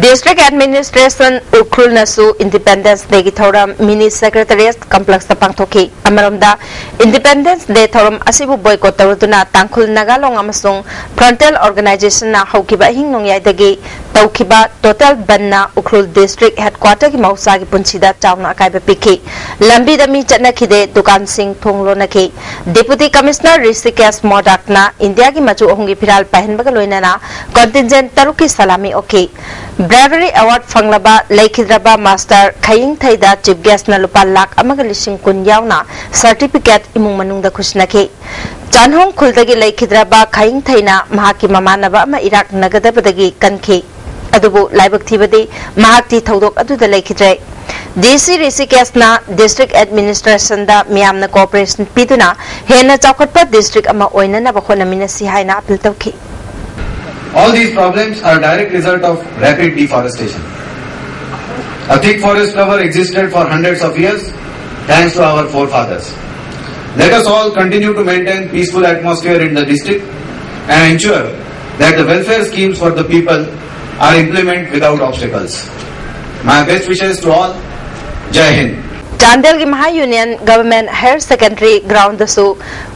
District Administration ꯎꯈ꯭ꯔꯨꯜꯅꯁꯨ Independence Day ꯒꯤ ꯊꯧꯔꯝ Mini Secretariat Complex ꯇ ꯄꯥꯡꯊꯣꯛꯈꯤ꯫ ꯑꯃꯔꯣꯝꯗ, Independence Day ꯊꯧꯔꯝ ꯑꯁꯤꯕꯨ boycott ꯇꯧꯔꯗꯨꯅ ꯇꯥꯡꯈꯨꯜ, ꯅꯥꯒꯥꯂꯣꯡ ꯑꯃꯁꯨꯡ Frontal Organization ꯅ ꯍꯧꯈꯤꯕ ꯑꯍꯤꯡ ꯅꯣꯡꯌꯥꯏꯗꯒꯤ ꯇꯧꯈꯤꯕ total bandꯅ ꯎꯈ꯭ꯔꯨꯜ District Headquarter ꯒꯤ ꯃꯍꯧꯁꯥꯒꯤ ꯄꯨꯟꯁꯤꯗ ꯆꯥꯎꯅ ꯑꯀꯥꯏꯕ ꯄꯤꯈꯤ꯫ ꯂꯝꯕꯤꯗ ꯃꯤ ꯆꯠꯅꯈꯤꯗꯦ, ꯗꯨꯀꯥꯟꯁꯤꯡ ꯊꯣꯡ ꯂꯣꯟꯅꯈꯤ꯫ Deputy Commissioner ꯔꯤꯁꯤꯀꯦꯁ ꯃꯣꯗꯥꯛꯅ ꯏꯟꯗꯤꯌꯥꯒꯤ ꯃꯆꯨ ꯑꯍꯨꯝꯒꯤ ꯐꯤꯔꯥꯜ ꯄꯥꯏꯍꯟꯕꯒ ꯂꯣꯏꯅꯅ contingent ꯇꯔꯨꯛꯀꯤ ꯁꯂꯥꯃꯤ ꯑꯣꯛꯈꯤ꯫ Bravery Award ꯐꯪꯂꯕ ꯂꯩꯈꯤꯗ꯭ꯔꯕ Master ꯈꯌꯤꯡꯊꯩꯗ Chief Guest ꯅ ꯂꯨꯄꯥ ꯂꯥꯈ ꯑꯃꯒ ꯂꯤꯁꯤꯡ ꯀꯨꯟ ꯌꯥꯎꯅ certificate ꯏꯃꯨꯡ ꯃꯅꯨꯡꯗ ꯈꯨꯠꯁꯤꯟꯅꯈꯤ꯫ ꯆꯥꯟꯍꯣꯡ ꯈꯨꯜꯗꯒꯤ ꯂꯩꯈꯤꯗ꯭ꯔꯕ ꯈꯌꯤꯡꯊꯩꯅ ꯃꯍꯥꯛꯀꯤ ꯃꯃꯥꯟꯅꯕ ꯑꯃ ꯏꯔꯥꯛꯅꯒꯗꯕꯗꯒꯤ ꯀꯟꯈꯤ꯫ ꯑꯗꯨꯕꯨ ꯂꯥꯏꯕꯛ ꯊꯤꯕꯗꯤ ꯃꯍꯥꯛꯇꯤ ꯊꯧꯗꯣꯛ ꯑꯗꯨꯗ ꯂꯩꯈꯤꯗ꯭ꯔꯦ꯫ DC ꯔꯤꯁꯤꯀꯦꯁꯅ District Administration ꯗ ꯃꯤꯌꯥꯝꯅ cooperation ꯄꯤꯗꯨꯅ ꯍꯦꯟꯅ ꯆꯥꯎꯈꯠꯄ district ꯑꯃ ꯑꯣꯏꯅꯅꯕ ꯍꯣꯠꯅꯃꯤꯟꯅꯁꯤ ꯍꯥꯏꯅ appeal ꯇꯧꯈꯤ꯫ All these problems are direct result of rapid deforestation. A thick forest cover existed for hundreds of years thanks to our forefathers. Let us all continue to maintain peaceful atmosphere in the district and ensure that the welfare schemes for the people are implemented without obstacles. My best wishes to all. Jai Hind. ꯆꯥꯟꯗꯦꯜꯒꯤ ꯃꯍꯥ union government higher secondary ꯒ꯭ꯔꯥꯎꯟꯗꯁꯨ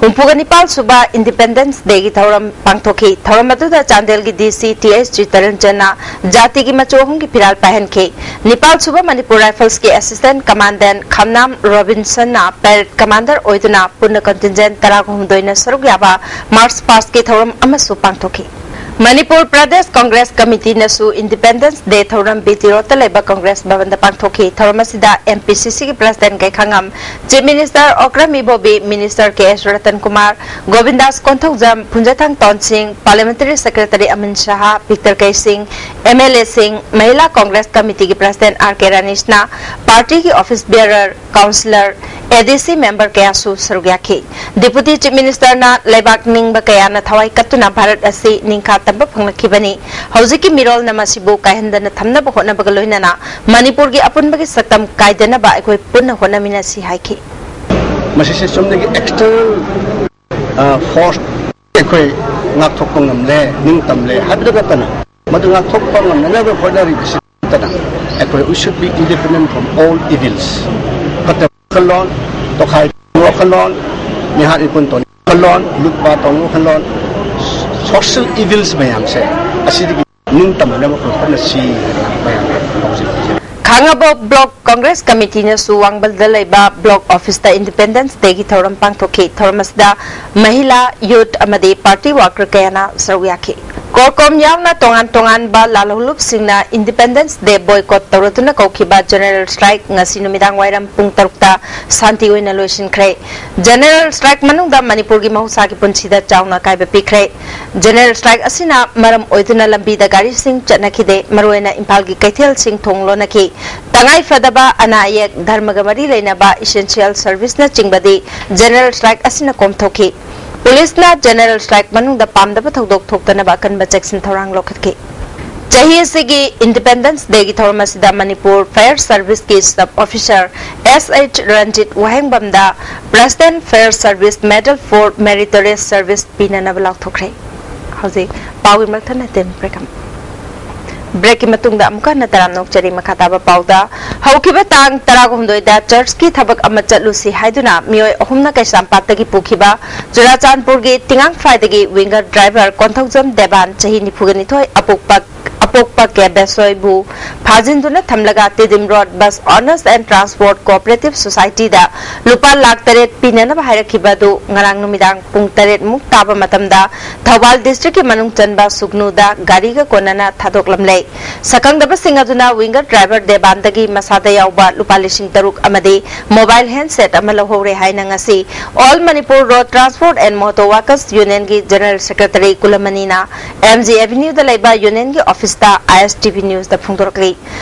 ꯍꯨꯝꯐꯨꯒ ꯅꯤꯄꯥꯜ ꯁꯨꯕ independence ꯗꯦꯒꯤ ꯊꯧꯔꯝ ꯄꯥꯡꯊꯣꯛꯈꯤ꯫ ꯊꯧꯔꯝ ꯑꯗꯨꯗ ꯆꯥꯟꯗꯦꯜꯒꯤ ꯗꯤ C T H ꯖꯤꯇꯔꯟꯖꯟꯅ ꯖꯥꯇꯤꯒꯤ ꯃꯆꯨ ꯑꯍꯨꯝꯒꯤ ꯐꯤꯔꯥꯜ ꯄꯥꯏꯍꯟꯈꯤ꯫ ꯅꯤꯄꯥꯜ ꯁꯨꯕ ꯃꯅꯤꯄꯨꯔ ꯔꯥꯏꯐꯜꯁꯀꯤ ꯑꯦꯁꯤꯁꯇꯦꯟꯠ ꯀꯃꯥꯟꯗꯦꯟꯠ ꯈꯝꯅꯥꯝ ꯔꯣꯕꯤꯟꯁꯟꯅ ꯄꯦꯔꯦꯗ ꯀꯃꯥꯟꯗꯔ ꯑꯣꯏꯗꯨꯅ ꯄꯨꯟꯅ ꯀꯟꯇꯤꯟꯖꯦꯟꯠ ꯇꯔꯥꯒ ꯍꯨꯝꯗꯣꯏꯅ ꯁꯔꯨꯛ ꯌꯥꯕ ꯃꯥꯔꯆ ꯄꯥꯁꯀꯤ ꯊꯧꯔꯝ ꯑꯃꯁꯨ ꯄꯥꯡꯊꯣꯛꯈꯤ꯫ ꯃꯅꯤꯄꯨꯔ ꯄ꯭ꯔꯗꯦꯁ ꯀꯪꯒ꯭ꯔꯦꯁ ꯀꯃꯤꯇꯤꯅꯁꯨ ꯏꯟꯗꯤꯄꯦꯟꯗꯦꯟꯁ ꯗꯦ ꯊꯧꯔꯝ ꯕꯤ ꯇꯤ ꯔꯣꯗꯇ ꯂꯩꯕ ꯀꯪꯒ꯭ꯔꯦꯁ ꯚꯕꯟꯗ ꯄꯥꯡꯊꯣꯛꯈꯤ꯫ ꯊꯧꯔꯝ ꯑꯁꯤꯗ ꯑꯦꯝ ꯄꯤ ꯁꯤ ꯁꯤꯒꯤ ꯄ꯭ꯔꯁꯤꯗꯦꯟꯠ ꯀꯩꯈꯥꯉꯝ, chief minister Okram Ibobi, minister K S Ratan Kumar, Gobindas Konthoujam, Phungzathang Tonsing, parliamentary secretary Amin Shah, Victor Keishing, M L ꯑꯦꯁꯤꯡ, ꯃꯍꯤꯂꯥ ꯀꯪꯒ꯭ꯔꯦꯁ ꯀꯃꯤꯇꯤꯒꯤ ꯄ꯭ꯔꯁꯤꯗꯦꯟꯠ ꯑꯥꯔ ꯀꯦ ꯔꯥꯅꯤꯁꯅ, ꯄꯥꯔꯇꯤꯒꯤ ꯑꯣꯐꯤꯁ ꯕꯤꯌꯔꯔ, ꯀꯥꯎꯟꯁꯤꯂꯔ, ꯑꯦ ꯗꯤ ꯁꯤ ꯃꯦꯝꯕꯔ ꯀꯌꯥꯁꯨ ꯁꯔꯨꯛ ꯌꯥꯈꯤ꯫ ꯗꯤꯄꯨꯇꯤ ꯆꯤꯐ ꯃꯤꯅꯤꯁꯇꯔꯅ ꯂꯩꯕꯥꯛ ꯅꯤꯡꯕ ꯀꯌꯥꯅ ꯊꯋꯥꯏ ꯀꯠꯇꯨꯅ ꯚꯥꯔꯠ ꯑꯁꯤ ꯅꯤꯡꯈꯥ ꯇꯝꯕ ꯐꯪꯂꯛꯈꯤꯕꯅꯤ꯫ ꯍꯧꯖꯤꯛꯀꯤ ꯃꯤꯔꯣꯜꯅ ꯃꯁꯤꯕꯨ ꯀꯥꯏꯍꯟꯗꯅ ꯊꯝꯅꯕ ꯍꯣꯠꯅꯕꯒ ꯂꯣꯏꯅꯅ ꯃꯅꯤꯄꯨꯔꯒꯤ ꯑꯄꯨꯟꯕꯒꯤ ꯁꯛꯇꯝ ꯀꯥꯏꯗꯅꯕ ꯑꯩꯈꯣꯏ ꯄꯨꯟꯅ ꯍꯣꯠꯅꯃꯤꯟꯅꯁꯤ ꯍꯥꯏꯈꯤ꯫ ꯃꯁꯤꯁꯦ ꯆꯨꯝꯅꯒꯤ ꯑꯦꯛꯁꯇꯔꯅꯦꯜ ꯐꯣꯔꯁ ꯑꯩꯈꯣꯏ ꯉꯥꯛꯊꯣꯛꯄ ꯉꯝꯂꯦ, ꯅꯤꯡꯇꯝꯂꯦ ꯍꯥꯏꯕꯗ ꯅꯠꯇꯅ, ꯃꯗꯨ ꯉꯥꯛꯊꯣꯛꯄ ꯉꯝꯅꯅꯕ ꯍꯣꯠꯅꯔꯤꯕꯁꯤ ꯅꯠꯇꯅ, ꯑꯩꯈꯣꯏ we should be independent from all evils. ꯐꯠꯇꯕ ꯋꯥꯈꯜꯂꯣꯟ, ꯇꯣꯈꯥꯏꯕ ꯋꯥꯈꯜꯂꯣꯟ, ꯃꯤꯍꯥꯠ ꯃꯤꯄꯨꯟ ꯇꯧꯅꯤꯡꯕ ꯋꯥꯈꯜꯂꯣꯟ, ꯂꯨꯠꯄ ꯇꯧꯅꯤꯡꯕ ꯋꯥꯈꯜꯂꯣꯟ, social evils ꯃꯌꯥꯝꯁꯦ ꯑꯁꯤꯗꯒꯤ ꯅꯤꯡꯇꯝꯅꯕ ꯑꯩꯈꯣꯏ ꯍꯣꯠꯅꯁꯤ ꯍꯥꯏꯅ ꯃꯌꯥꯝꯗ ꯍꯧꯖꯤꯛ ꯈꯥꯉꯕꯣꯛ ꯕ꯭ꯂꯣꯛ ꯀꯣꯡꯒ꯭ꯔꯦꯁ ꯀꯃꯤꯇꯤꯅꯁꯨ ꯋꯥꯡꯕꯜꯗ ꯂꯩꯕ ꯕ꯭ꯂꯣꯛ ꯑꯣꯐꯤꯁꯇ ꯏꯟꯗꯤꯄꯦꯟꯗꯦꯟꯁ ꯗꯦꯒꯤ ꯊꯧꯔꯝ ꯄꯥꯡꯊꯣꯛꯈꯤ꯫ ꯊꯧꯔꯝ ꯑꯁꯤꯗ ꯃꯍꯤꯂꯥ, ꯌꯨꯠ ꯑꯃꯗꯤ ꯄꯥꯔꯇꯤ ꯋꯥꯔꯀꯔ ꯀꯌꯥꯅ ꯁꯔꯨꯛ ꯌꯥꯈꯤ꯫ ꯀꯣꯔꯀꯣꯝ ꯌꯥꯎꯅ ꯇꯣꯉꯥꯟ ꯇꯣꯉꯥꯟꯕ ꯂꯥꯜꯍꯧꯂꯨꯞꯁꯤꯡꯅ ꯏꯟꯗꯤꯄꯦꯟꯗꯦꯟꯁ ꯗꯦ ꯕꯣꯏꯀꯣꯠ ꯇꯧꯔꯗꯨꯅ ꯀꯧꯈꯤꯕ ꯖꯦꯅꯔꯦꯜ ꯁ꯭ꯇ꯭ꯔꯥꯏꯛ ꯉꯁꯤ ꯅꯨꯃꯤꯗꯥꯡ ꯋꯥꯏꯔꯝ ꯄꯨꯡ ꯇꯔꯨꯛꯇ ꯁꯥꯟꯇꯤ ꯑꯣꯏꯅ ꯂꯣꯏꯁꯤꯟꯈ꯭ꯔꯦ꯫ ꯖꯦꯅꯔꯦꯜ ꯁ꯭ꯇ꯭ꯔꯥꯏꯛ ꯃꯅꯨꯡꯗ ꯃꯅꯤꯄꯨꯔꯒꯤ ꯃꯍꯧꯁꯥꯒꯤ ꯄꯨꯟꯁꯤꯗ ꯆꯥꯎꯅ ꯑꯀꯥꯏꯕ ꯄꯤꯈ꯭ꯔꯦ꯫ ꯖꯦꯅꯔꯦꯜ ꯁ꯭ꯇ꯭ꯔꯥꯏꯛ ꯑꯁꯤꯅ ꯃꯔꯝ ꯑꯣꯏꯗꯨꯅ ꯂꯝꯕꯤꯗ ꯒꯥꯔꯤꯁꯤꯡ ꯆꯠꯅꯈꯤꯗꯦ꯫ ꯃꯔꯨꯑꯣꯏꯅ ꯏꯝꯐꯥꯜꯒꯤ ꯀꯩꯊꯦꯜꯁꯤꯡ ꯊꯣꯡ ꯂꯣꯟꯅꯈꯤ꯫ ꯇꯉꯥꯏ ꯐꯗꯕ ꯑꯅꯥ ꯑꯌꯦꯛ, ꯙꯔꯃꯒ ꯃꯔꯤ ꯂꯩꯅꯕ essential serviceꯅꯆꯤꯡꯕꯗꯤ ꯖꯦꯅꯔꯦꯜ ꯁ꯭ꯇ꯭ꯔꯥꯏꯛ ꯑꯁꯤꯅ ꯀꯣꯝꯊꯣꯛꯈꯤ꯫ ꯄꯨꯂꯤꯁꯅ ꯖꯦꯅꯔꯦꯜ ꯁ꯭ꯇ꯭ꯔꯥꯏꯛ ꯃꯅꯨꯡꯗ ꯄꯥꯝꯗꯕ ꯊꯧꯗꯣꯛ ꯊꯣꯛꯇꯅꯕ ꯑꯀꯟꯕ ꯆꯦꯛꯁꯤꯟ ꯊꯧꯔꯥꯡ ꯂꯧꯈꯠꯈꯤ꯫ ꯆꯍꯤ ꯑꯁꯤꯒꯤ ꯏꯟꯗꯤꯄꯦꯟꯗꯦꯟꯁ ꯗꯦꯒꯤ ꯊꯧꯔꯝ ꯑꯁꯤꯗ ꯃꯅꯤꯄꯨꯔ ꯐꯥꯌꯔ ꯁꯔꯚꯤꯁꯀꯤ sub officer S H Ranjit ꯋꯥꯍꯦꯡꯕꯝꯗ President Fire Service Medal for Meritorious Service ꯄꯤꯅꯅꯕ ꯂꯥꯎꯊꯣꯛꯈ꯭ꯔꯦ꯫ ꯍꯧꯖꯤꯛ ꯄꯥꯎꯒꯤ ꯃꯔꯛ ꯊꯠꯅ ꯇꯦꯟ ꯕ꯭ꯔꯦꯛ ꯑꯃ꯫ ꯕ꯭ꯔꯦꯛꯀꯤ ꯃꯇꯨꯡꯗ ꯑꯃꯨꯛꯀ ꯍꯟꯅ ꯇꯔꯥꯝꯅ ꯑꯣꯛꯆꯔꯤ꯫ ꯃꯈꯥ ꯇꯥꯕ ꯄꯥꯎꯗ, ꯍꯧꯈꯤꯕ ꯇꯥꯡ ꯇꯔꯥꯍꯨꯝꯗꯣꯏꯗ ꯆꯔꯆꯀꯤ ꯊꯕꯛ ꯑꯃ ꯆꯠꯂꯨꯁꯤ ꯍꯥꯏꯗꯨꯅ ꯃꯤꯑꯣꯏ ꯑꯍꯨꯝꯅ ꯀꯩꯁꯥꯝꯄꯥꯠꯇꯒꯤ ꯄꯨꯈꯤꯕ ꯆꯨꯔꯥꯆꯥꯟꯄꯨꯔꯒꯤ ꯇꯤꯉꯥꯡꯐꯥꯏꯗꯒꯤ ꯋꯤꯡꯒꯔ ꯗ꯭ꯔꯥꯏꯚꯔ ꯀꯣꯟꯊꯧꯖꯝ ꯗꯦꯕꯥꯟ, ꯆꯍꯤ ꯅꯤꯐꯨꯒ ꯅꯤꯊꯣꯏ, ꯑꯄꯣꯛꯄ ꯑꯄꯣꯛꯄ ꯀꯦ ꯕꯦꯁꯣꯏꯕꯨ ꯐꯥꯖꯤꯟꯗꯨꯅ ꯊꯝꯂꯒ Tiddim road Bus Owners and Transport Cooperative Societyꯗ ꯂꯨꯄꯥ ꯂꯥꯈ ꯇꯔꯦꯠ ꯄꯤꯅꯅꯕ ꯍꯥꯏꯔꯛꯈꯤꯕ ꯑꯗꯨ ꯉꯔꯥꯡ ꯅꯨꯃꯤꯗꯥꯡ ꯄꯨꯡ ꯇꯔꯦꯠ ꯃꯨꯛ ꯇꯥꯕ ꯃꯇꯝꯗ ꯊꯧꯕꯥꯜ district ꯀꯤ ꯃꯅꯨꯡ ꯆꯟꯕ ꯁꯨꯒꯅꯨꯗ ꯒꯥꯔꯤꯒ ꯀꯣꯟꯅꯅ ꯊꯥꯗꯣꯛꯂꯝꯂꯦ꯫ ꯁꯛꯈꯪꯗꯕꯁꯤꯡ ꯑꯗꯨꯅ winger driver ꯗꯦꯕꯥꯟꯗꯒꯤ ꯃꯁꯥꯗ ꯌꯥꯎꯕ ꯂꯨꯄꯥ ꯂꯤꯁꯤꯡ ꯇꯔꯨꯛ ꯑꯃꯗꯤ mobile handset ꯑꯃ ꯂꯧꯍꯧꯔꯦ ꯍꯥꯏꯅ ꯉꯁꯤ All Manipur Road Transport and Motor Workers Union ꯒꯤ General Secretary ꯀꯨꯂꯃꯅꯤꯅ M G Avenue ꯗ ꯂꯩꯕ Union ꯒꯤ office ꯇ I S T V News ꯗ ꯐꯣꯡꯗꯣꯔꯛꯂꯤ꯫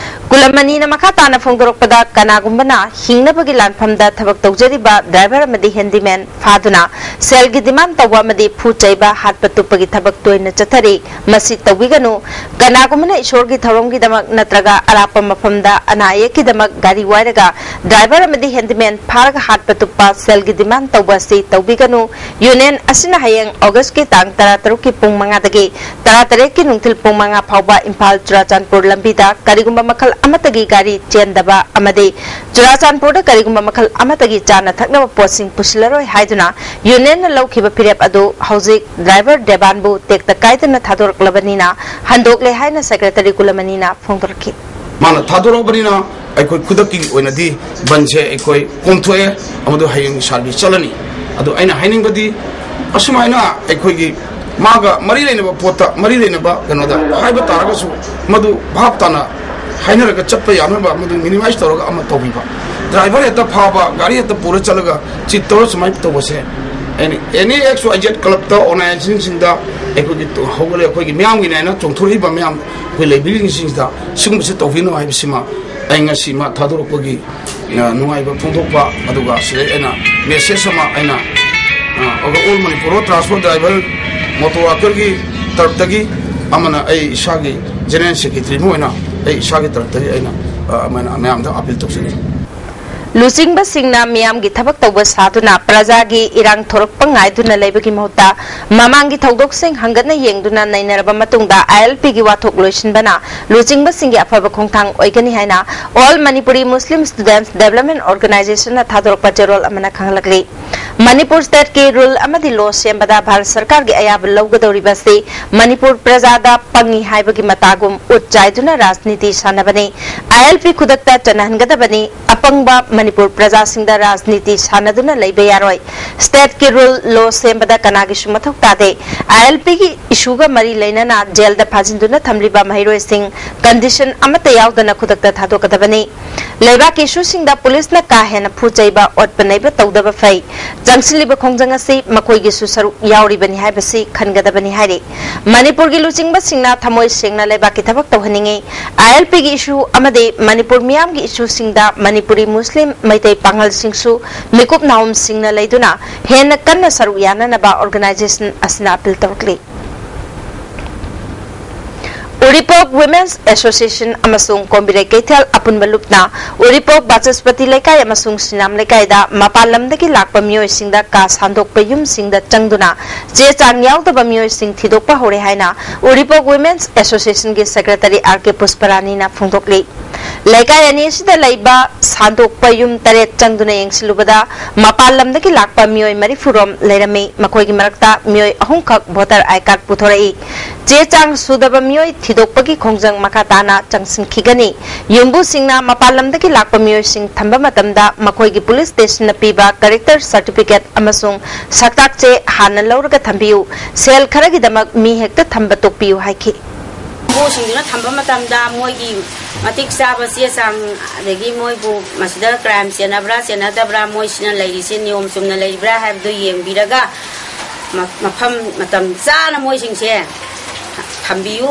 ꯀꯨꯂꯃꯅꯤꯅ ꯃꯈꯥ ꯇꯥꯅ ꯐꯣꯡꯗꯣꯔꯛꯄꯗ, ꯀꯅꯥꯒꯨꯝꯕꯅ ꯍꯤꯡꯅꯕꯒꯤ ꯂꯥꯟꯐꯝꯗ ꯊꯕꯛ ꯇꯧꯖꯔꯤꯕ driver ꯑꯃꯗꯤ handyman ꯐꯥꯗꯨꯅ ꯁꯦꯜꯒꯤ demand ꯇꯧꯕ ꯑꯃꯗꯤ ꯐꯨ ꯆꯩꯕ, ꯍꯥꯠꯄ ꯇꯨꯞꯄꯒꯤ ꯊꯕꯛ ꯇꯣꯏꯅ ꯆꯠꯊꯔꯤ꯫ ꯃꯁꯤ ꯇꯧꯕꯤꯒꯅꯨ꯫ ꯀꯅꯥꯒꯨꯝꯕꯅ ꯏꯁꯣꯔꯒꯤ ꯊꯧꯔꯝꯒꯤꯗꯃꯛ ꯅꯠꯇ꯭ꯔꯒ ꯑꯔꯥꯞꯄ ꯃꯐꯝꯗ ꯑꯅꯥ ꯑꯌꯦꯛꯀꯤꯗꯃꯛ ꯒꯥꯔꯤ ꯋꯥꯏꯔꯒ driver ꯑꯃꯗꯤ handyman ꯐꯥꯔꯒ ꯍꯥꯠꯄ ꯇꯨꯞꯄ, ꯁꯦꯜꯒꯤ demand ꯇꯧꯕ ꯑꯁꯤ ꯇꯧꯕꯤꯒꯅꯨ꯫ Union ꯑꯁꯤꯅ ꯍꯌꯦꯡ August ꯀꯤ ꯇꯥꯡ ꯇꯔꯥꯇꯔꯨꯛꯀꯤ ꯄꯨꯡ ꯃꯉꯥꯗꯒꯤ ꯇꯔꯥꯇꯔꯦꯠꯀꯤ ꯅꯨꯡꯊꯤꯜ ꯄꯨꯡ ꯃꯉꯥ ꯐꯥꯎꯕ ꯏꯝꯐꯥꯜ ꯆꯨꯔꯥꯆꯥꯟꯄꯨꯔ ꯂꯝꯕꯤꯗ ꯀꯔꯤꯒꯨꯝꯕ ꯃꯈꯜ ꯑꯃꯠꯇꯒꯤ ꯒꯥꯔꯤ ꯆꯦꯟꯗꯕ ꯑꯃꯗꯤ ꯆꯨꯔꯥꯆꯥꯟꯄꯨꯔꯗ ꯀꯔꯤꯒꯨꯝꯕ ꯃꯈꯜ ꯑꯃꯠꯇꯒꯤ ꯆꯥꯅ ꯊꯛꯅꯕ ꯄꯣꯠꯁꯤꯡ ꯄꯨꯁꯤꯜꯂꯔꯣꯏ ꯍꯥꯏꯗꯨꯅ Union ꯅ ꯂꯧꯈꯤꯕ ꯐꯤꯔꯦꯞ ꯑꯗꯨ ꯍꯧꯖꯤꯛ driver ꯗꯦꯕꯥꯟꯕꯨ ꯇꯦꯛꯇ ꯀꯥꯏꯗꯅ ꯊꯥꯗꯣꯔꯛꯂꯕꯅꯤꯅ ꯍꯟꯗꯣꯛꯂꯦ ꯍꯥꯏꯅ Secretary ꯀꯨꯂꯃꯅꯤꯅ ꯐꯣꯡꯗꯣꯔꯛꯈꯤ꯫ ꯃꯥꯅ ꯊꯥꯗꯣꯔꯛꯑꯕꯅꯤꯅ ꯑꯩꯈꯣꯏ ꯈꯨꯗꯛꯀꯤ ꯑꯣꯏꯅꯗꯤ ꯕꯟꯁꯦ ꯑꯩꯈꯣꯏ ꯀꯣꯝꯊꯣꯛꯑꯦ, ꯑꯃꯗꯨ ꯍꯌꯦꯡ service ꯆꯠꯂꯅꯤ꯫ ꯑꯗꯨ ꯑꯩꯅ ꯍꯥꯏꯅꯤꯡꯕꯗꯤ, ꯑꯁꯨꯃꯥꯏꯅ ꯑꯩꯈꯣꯏꯒꯤ ꯃꯥꯒ ꯃꯔꯤ ꯂꯩꯅꯕ ꯄꯣꯠꯇ, ꯃꯔꯤ ꯂꯩꯅꯕ ꯀꯩꯅꯣꯗ ꯍꯥꯏꯕ ꯇꯥꯔꯒꯁꯨ, ꯃꯗꯨ ꯚꯥꯞ ꯇꯥꯅ ꯍꯥꯏꯅꯔꯒ ꯆꯠꯄ ꯌꯥꯅꯕ, ꯃꯗꯨ minimize ꯇꯧꯔꯒ ꯑꯃ ꯇꯧꯕꯤꯕ꯫ Driver ꯍꯦꯛꯇ ꯐꯥꯕ, ꯒꯥꯔꯤ ꯍꯦꯛꯇ ꯄꯨꯔ ꯆꯠꯂꯒ cheat ꯇꯧꯔ ꯁꯨꯃꯥꯏꯅ ꯇꯧꯕꯁꯦ, any, any X Y Z club ꯇ, organization ꯁꯤꯡꯗ ꯑꯩꯈꯣꯏꯒꯤ ꯍꯧꯒꯠꯂꯦ, ꯑꯩꯈꯣꯏꯒꯤ ꯃꯤꯌꯥꯝꯒꯤꯅꯦ ꯍꯥꯏꯅ ꯆꯣꯡꯊꯣꯔꯛꯏꯕ ꯃꯌꯥꯝ, ꯑꯩꯈꯣꯏ ꯂꯩꯕꯤꯔꯤꯁꯤꯡꯁꯤꯗ ꯁꯤꯒꯨꯝꯕꯁꯦ ꯇꯧꯕꯤꯅꯨ ꯍꯥꯏꯕꯁꯤꯃ ꯑꯩ ꯉꯁꯤ ꯃꯥ ꯊꯥꯗꯣꯔꯛꯄꯒꯤ, ꯑ, ꯅꯨꯡꯉꯥꯏꯕ ꯐꯣꯡꯗꯣꯛꯄ, ꯑꯗꯨꯒ ꯁꯤꯗꯩ ꯑꯩꯅ message ꯑꯃ ꯑꯩꯅ, ꯑ, All Manipur Road Transport Driver Motor Worker ꯒꯤ ꯇꯔꯞꯇꯒꯤ, ꯑꯃꯅ ꯑꯩ ꯏꯁꯥꯒꯤ General Secretary ꯑꯃ ꯑꯣꯏꯅ ꯑꯩ ꯏꯁꯥꯒꯤ ꯇꯔꯞꯇꯒꯤ ꯑꯩꯅ, ꯑ, ꯑꯃꯅ ꯃꯌꯥꯝꯗ appeal ꯇꯧꯖꯔꯤ꯫ ꯂꯨꯆꯤꯡꯕꯁꯤꯡꯅ ꯃꯤꯌꯥꯝꯒꯤ ꯊꯕꯛ ꯇꯧꯕ ꯁꯥꯗꯨꯅ ꯄ꯭ꯔꯖꯥꯒꯤ ꯏꯔꯥꯡ ꯊꯣꯔꯛꯄ ꯉꯥꯏꯗꯨꯅ ꯂꯩꯕꯒꯤ ꯃꯍꯨꯠꯇ ꯃꯃꯥꯡꯒꯤ ꯊꯧꯗꯣꯛꯁꯤꯡ ꯍꯪꯒꯠꯅ ꯌꯦꯡꯗꯨꯅ ꯅꯩꯅꯔꯕ ꯃꯇꯨꯡꯗ I L P ꯒꯤ ꯋꯥꯊꯣꯛ ꯂꯣꯏꯁꯤꯟꯕꯅ ꯂꯨꯆꯤꯡꯕꯁꯤꯡꯒꯤ ꯑꯐꯕ ꯈꯣꯡꯊꯥꯡ ꯑꯣꯏꯒꯅꯤ ꯍꯥꯏꯅ All Manipuri Muslim Students Development Organization ꯅ ꯊꯥꯗꯣꯔꯛꯄ ꯆꯦꯔꯣꯜ ꯑꯃꯅ ꯈꯪꯍꯜꯂꯛꯂꯤ꯫ ꯃꯅꯤꯄꯨꯔ ꯁ꯭ꯇꯦꯠꯀꯤ ꯔꯨꯜ ꯑꯃꯗꯤ ꯂꯣ ꯁꯦꯝꯕꯗ ꯚꯥꯔꯠ ꯁꯔꯀꯥꯔꯒꯤ ꯑꯌꯥꯕ ꯂꯧꯒꯗꯧꯔꯤꯕ ꯑꯁꯤ ꯃꯅꯤꯄꯨꯔ ꯄ꯭ꯔꯖꯥꯗ ꯄꯪꯉꯤ ꯍꯥꯏꯕꯒꯤ ꯃꯇꯥꯒꯨꯝ ꯎꯠ ꯆꯥꯏꯗꯨꯅ ꯔꯥꯖꯅꯤꯇꯤ ꯁꯥꯟꯅꯕꯅꯤ꯫ ꯑꯥꯏ ꯑꯦꯜ ꯄꯤ ꯈꯨꯗꯛꯇ ꯆꯠꯅꯍꯟꯒꯗꯕꯅꯤ꯫ ꯑꯄꯪꯕ ꯃꯅꯤꯄꯨꯔ ꯄ꯭ꯔꯖꯥꯁꯤꯡꯗ ꯔꯥꯖꯅꯤꯇꯤ ꯁꯥꯟꯅꯗꯨꯅ ꯂꯩꯕ ꯌꯥꯔꯣꯏ꯫ ꯁ꯭ꯇꯦꯠꯀꯤ ꯔꯨꯜ ꯂꯣ ꯁꯦꯝꯕꯗ ꯀꯅꯥꯒꯤꯁꯨ ꯃꯊꯧ ꯇꯥꯗꯦ꯫ ꯑꯥꯏ ꯑꯦꯜ ꯄꯤꯒꯤ ꯏꯁꯨꯒ ꯃꯔꯤ ꯂꯩꯅꯅ ꯖꯦꯜꯗ ꯐꯥꯖꯤꯟꯗꯨꯅ ꯊꯝꯂꯤꯕ ꯃꯍꯩꯔꯣꯏꯁꯤꯡ ꯀꯟꯗꯤꯁꯟ ꯑꯃꯠꯇ ꯌꯥꯎꯗꯅ ꯈꯨꯗꯛꯇ ꯊꯥꯗꯣꯛꯀꯗꯕꯅꯤ꯫ ꯂꯩꯕꯥꯛꯀꯤ ꯏꯁꯨꯁꯤꯡꯗ ꯄꯨꯂꯤꯁꯅ ꯀꯥ ꯍꯦꯟꯅ ꯐꯨ ꯆꯩꯕ, ꯑꯣꯠꯄ ꯅꯩꯕ ꯇꯧꯗꯕ ꯐꯩ꯫ ꯆꯪꯁꯤꯜꯂꯤꯕ ꯈꯣꯡꯖꯪ ꯑꯁꯤ ꯃꯈꯣꯏꯒꯤꯁꯨ ꯁꯔꯨꯛ ꯌꯥꯎꯔꯤꯕꯅꯤ ꯍꯥꯏꯕꯁꯤ ꯈꯟꯒꯗꯕꯅꯤ ꯍꯥꯏꯔꯤ꯫ ꯃꯅꯤꯄꯨꯔꯒꯤ ꯂꯨꯆꯤꯡꯕꯁꯤꯡꯅ ꯊꯃꯣꯏ ꯁꯦꯡꯅ ꯂꯩꯕꯥꯛꯀꯤ ꯊꯕꯛ ꯇꯧꯍꯟꯅꯤꯡꯏ꯫ ꯑꯥꯏ ꯑꯦꯜ ꯄꯤꯒꯤ ꯏꯁꯨ ꯑꯃꯗꯤ ꯃꯅꯤꯄꯨꯔ ꯃꯤꯌꯥꯝꯒꯤ ꯏꯁꯨꯁꯤꯡꯗ ꯃꯅꯤꯄꯨꯔꯤ ꯃꯨꯁꯂꯤꯝ ꯃꯩꯇꯩ ꯄꯥꯉꯜꯁꯤꯡꯁꯨ ꯃꯤꯀꯨꯞ ꯅꯥꯍꯨꯝꯁꯤꯡꯅ ꯂꯩꯗꯨꯅ ꯍꯦꯟꯅ ꯀꯟꯅ ꯁꯔꯨꯛ ꯌꯥꯅꯅꯕ ꯑꯣꯔꯒꯅꯥꯏꯖꯦꯁꯟ ꯑꯁꯤꯅ ꯑꯄꯤꯜ ꯇꯧꯔꯛꯂꯤ꯫ ꯎꯔꯤꯄꯣꯛ ꯋꯤꯃꯦꯟꯁ ꯑꯦꯁꯣꯁꯤꯌꯦꯁꯟ ꯑꯃꯁꯨꯡ ꯀꯣꯝꯕꯤꯔꯩ ꯀꯩꯊꯦꯜ ꯑꯄꯨꯟꯕ ꯂꯨꯞꯅ ꯎꯔꯤꯄꯣꯛ ꯕꯥꯆꯁꯄꯇꯤ ꯂꯩꯀꯥꯏ ꯑꯃꯁꯨꯡ ꯁꯤꯅꯥꯝ ꯂꯩꯀꯥꯏꯗ ꯃꯄꯥꯟ ꯂꯝꯗꯒꯤ ꯂꯥꯛꯄ ꯃꯤꯑꯣꯏꯁꯤꯡꯗ ꯀꯥ ꯁꯥꯟꯗꯣꯛꯄ ꯌꯨꯝꯁꯤꯡꯗ ꯆꯪꯗꯨꯅ ꯆꯦ ꯆꯥꯡ ꯌꯥꯎꯗꯕ ꯃꯤꯑꯣꯏꯁꯤꯡ ꯊꯤꯗꯣꯛꯄ ꯍꯧꯔꯦ ꯍꯥꯏꯅ ꯎꯔꯤꯄꯣꯛ ꯋꯤꯃꯦꯟꯁ ꯑꯦꯁꯣꯁꯤꯌꯦꯁꯟꯒꯤ ꯁꯦꯀ꯭ꯔꯦꯇꯔꯤ ꯑꯥꯔ ꯀꯦ ꯄꯨꯁꯄꯔꯥꯅꯤꯅ ꯐꯣꯡꯗꯣꯛꯂꯤ꯫ ꯂꯩꯀꯥꯏ ꯑꯅꯤ ꯑꯁꯤꯗ ꯂꯩꯕ ꯁꯥꯟꯗꯣꯛꯄ ꯌꯨꯝ ꯇꯔꯦꯠ ꯆꯪꯗꯨꯅ ꯌꯦꯡꯁꯤꯜꯂꯨꯕꯗ ꯃꯄꯥꯟ ꯂꯝꯗꯒꯤ ꯂꯥꯛꯄ ꯃꯤꯑꯣꯏ ꯃꯔꯤꯐꯨ ꯔꯣꯝ ꯂꯩꯔꯝꯃꯤ꯫ ꯃꯈꯣꯏꯒꯤ ꯃꯔꯛꯇ ꯃꯤꯑꯣꯏ ꯑꯍꯨꯝꯈꯛ ꯚꯣꯇꯔ ꯑꯥꯏ ꯀꯥꯔꯗ ꯄꯨꯊꯣꯔꯛꯏ꯫ ꯆꯦ ꯆꯥꯡ ꯁꯨꯗꯕ ꯃꯤꯑꯣꯏ ꯊꯤꯗꯣꯛꯄꯒꯤ ꯈꯣꯡꯖꯪ ꯃꯈꯥ ꯇꯥꯅ ꯆꯪꯁꯤꯟꯈꯤꯒꯅꯤ꯫ ꯌꯨꯝꯕꯨꯁꯤꯡꯅ ꯃꯄꯥꯟ ꯂꯝꯗꯒꯤ ꯂꯥꯛꯄ ꯃꯤꯑꯣꯏꯁꯤꯡ ꯊꯝꯕ ꯃꯇꯝꯗ ꯃꯈꯣꯏꯒꯤ ꯄꯨꯂꯤꯁ ꯁ꯭ꯇꯦꯁꯟꯅ ꯄꯤꯕ ꯀꯦꯔꯦꯛꯇꯔ ꯁꯥꯔꯇꯤꯐꯤꯀꯦꯠ ꯑꯃꯁꯨꯡ ꯁꯛꯇꯥꯛ ꯆꯦ ꯍꯥꯟꯅ ꯂꯧꯔꯒ ꯊꯝꯕꯤꯌꯨ꯫ ꯁꯦꯜ ꯈꯔꯒꯤꯗꯃꯛ ꯃꯤ ꯍꯦꯛꯇ ꯊꯝꯕ ꯇꯣꯛꯄꯤꯌꯨ ꯍꯥꯏꯈꯤ꯫ ꯌꯨꯝꯕꯨꯁꯤꯡꯗꯨꯅ ꯊꯝꯕ ꯃꯇꯝꯗ ꯃꯣꯏꯒꯤ ꯃꯇꯤꯛ ꯆꯥꯕ ꯆꯦ ꯆꯥꯡ, ꯑꯗꯒꯤ ꯃꯣꯏꯕꯨ ꯃꯁꯤꯗ ꯀ꯭ꯔꯥꯏꯝ ꯆꯦꯟꯅꯕ꯭ꯔꯥ ꯆꯦꯟꯅꯗꯕ꯭ꯔꯥ, ꯃꯣꯏꯁꯤꯅ ꯂꯩꯔꯤꯁꯦ ꯅꯤꯌꯣꯝ ꯆꯨꯝꯅ ꯂꯩꯕ꯭ꯔꯥ ꯍꯥꯏꯕꯗꯨ ꯌꯦꯡꯕꯤꯔꯒ ꯃ-, ꯃꯐꯝ ꯃꯇꯝ ꯆꯥꯅ ꯃꯣꯏꯁꯤꯡꯁꯦ ꯊꯝꯕꯤꯌꯨ꯫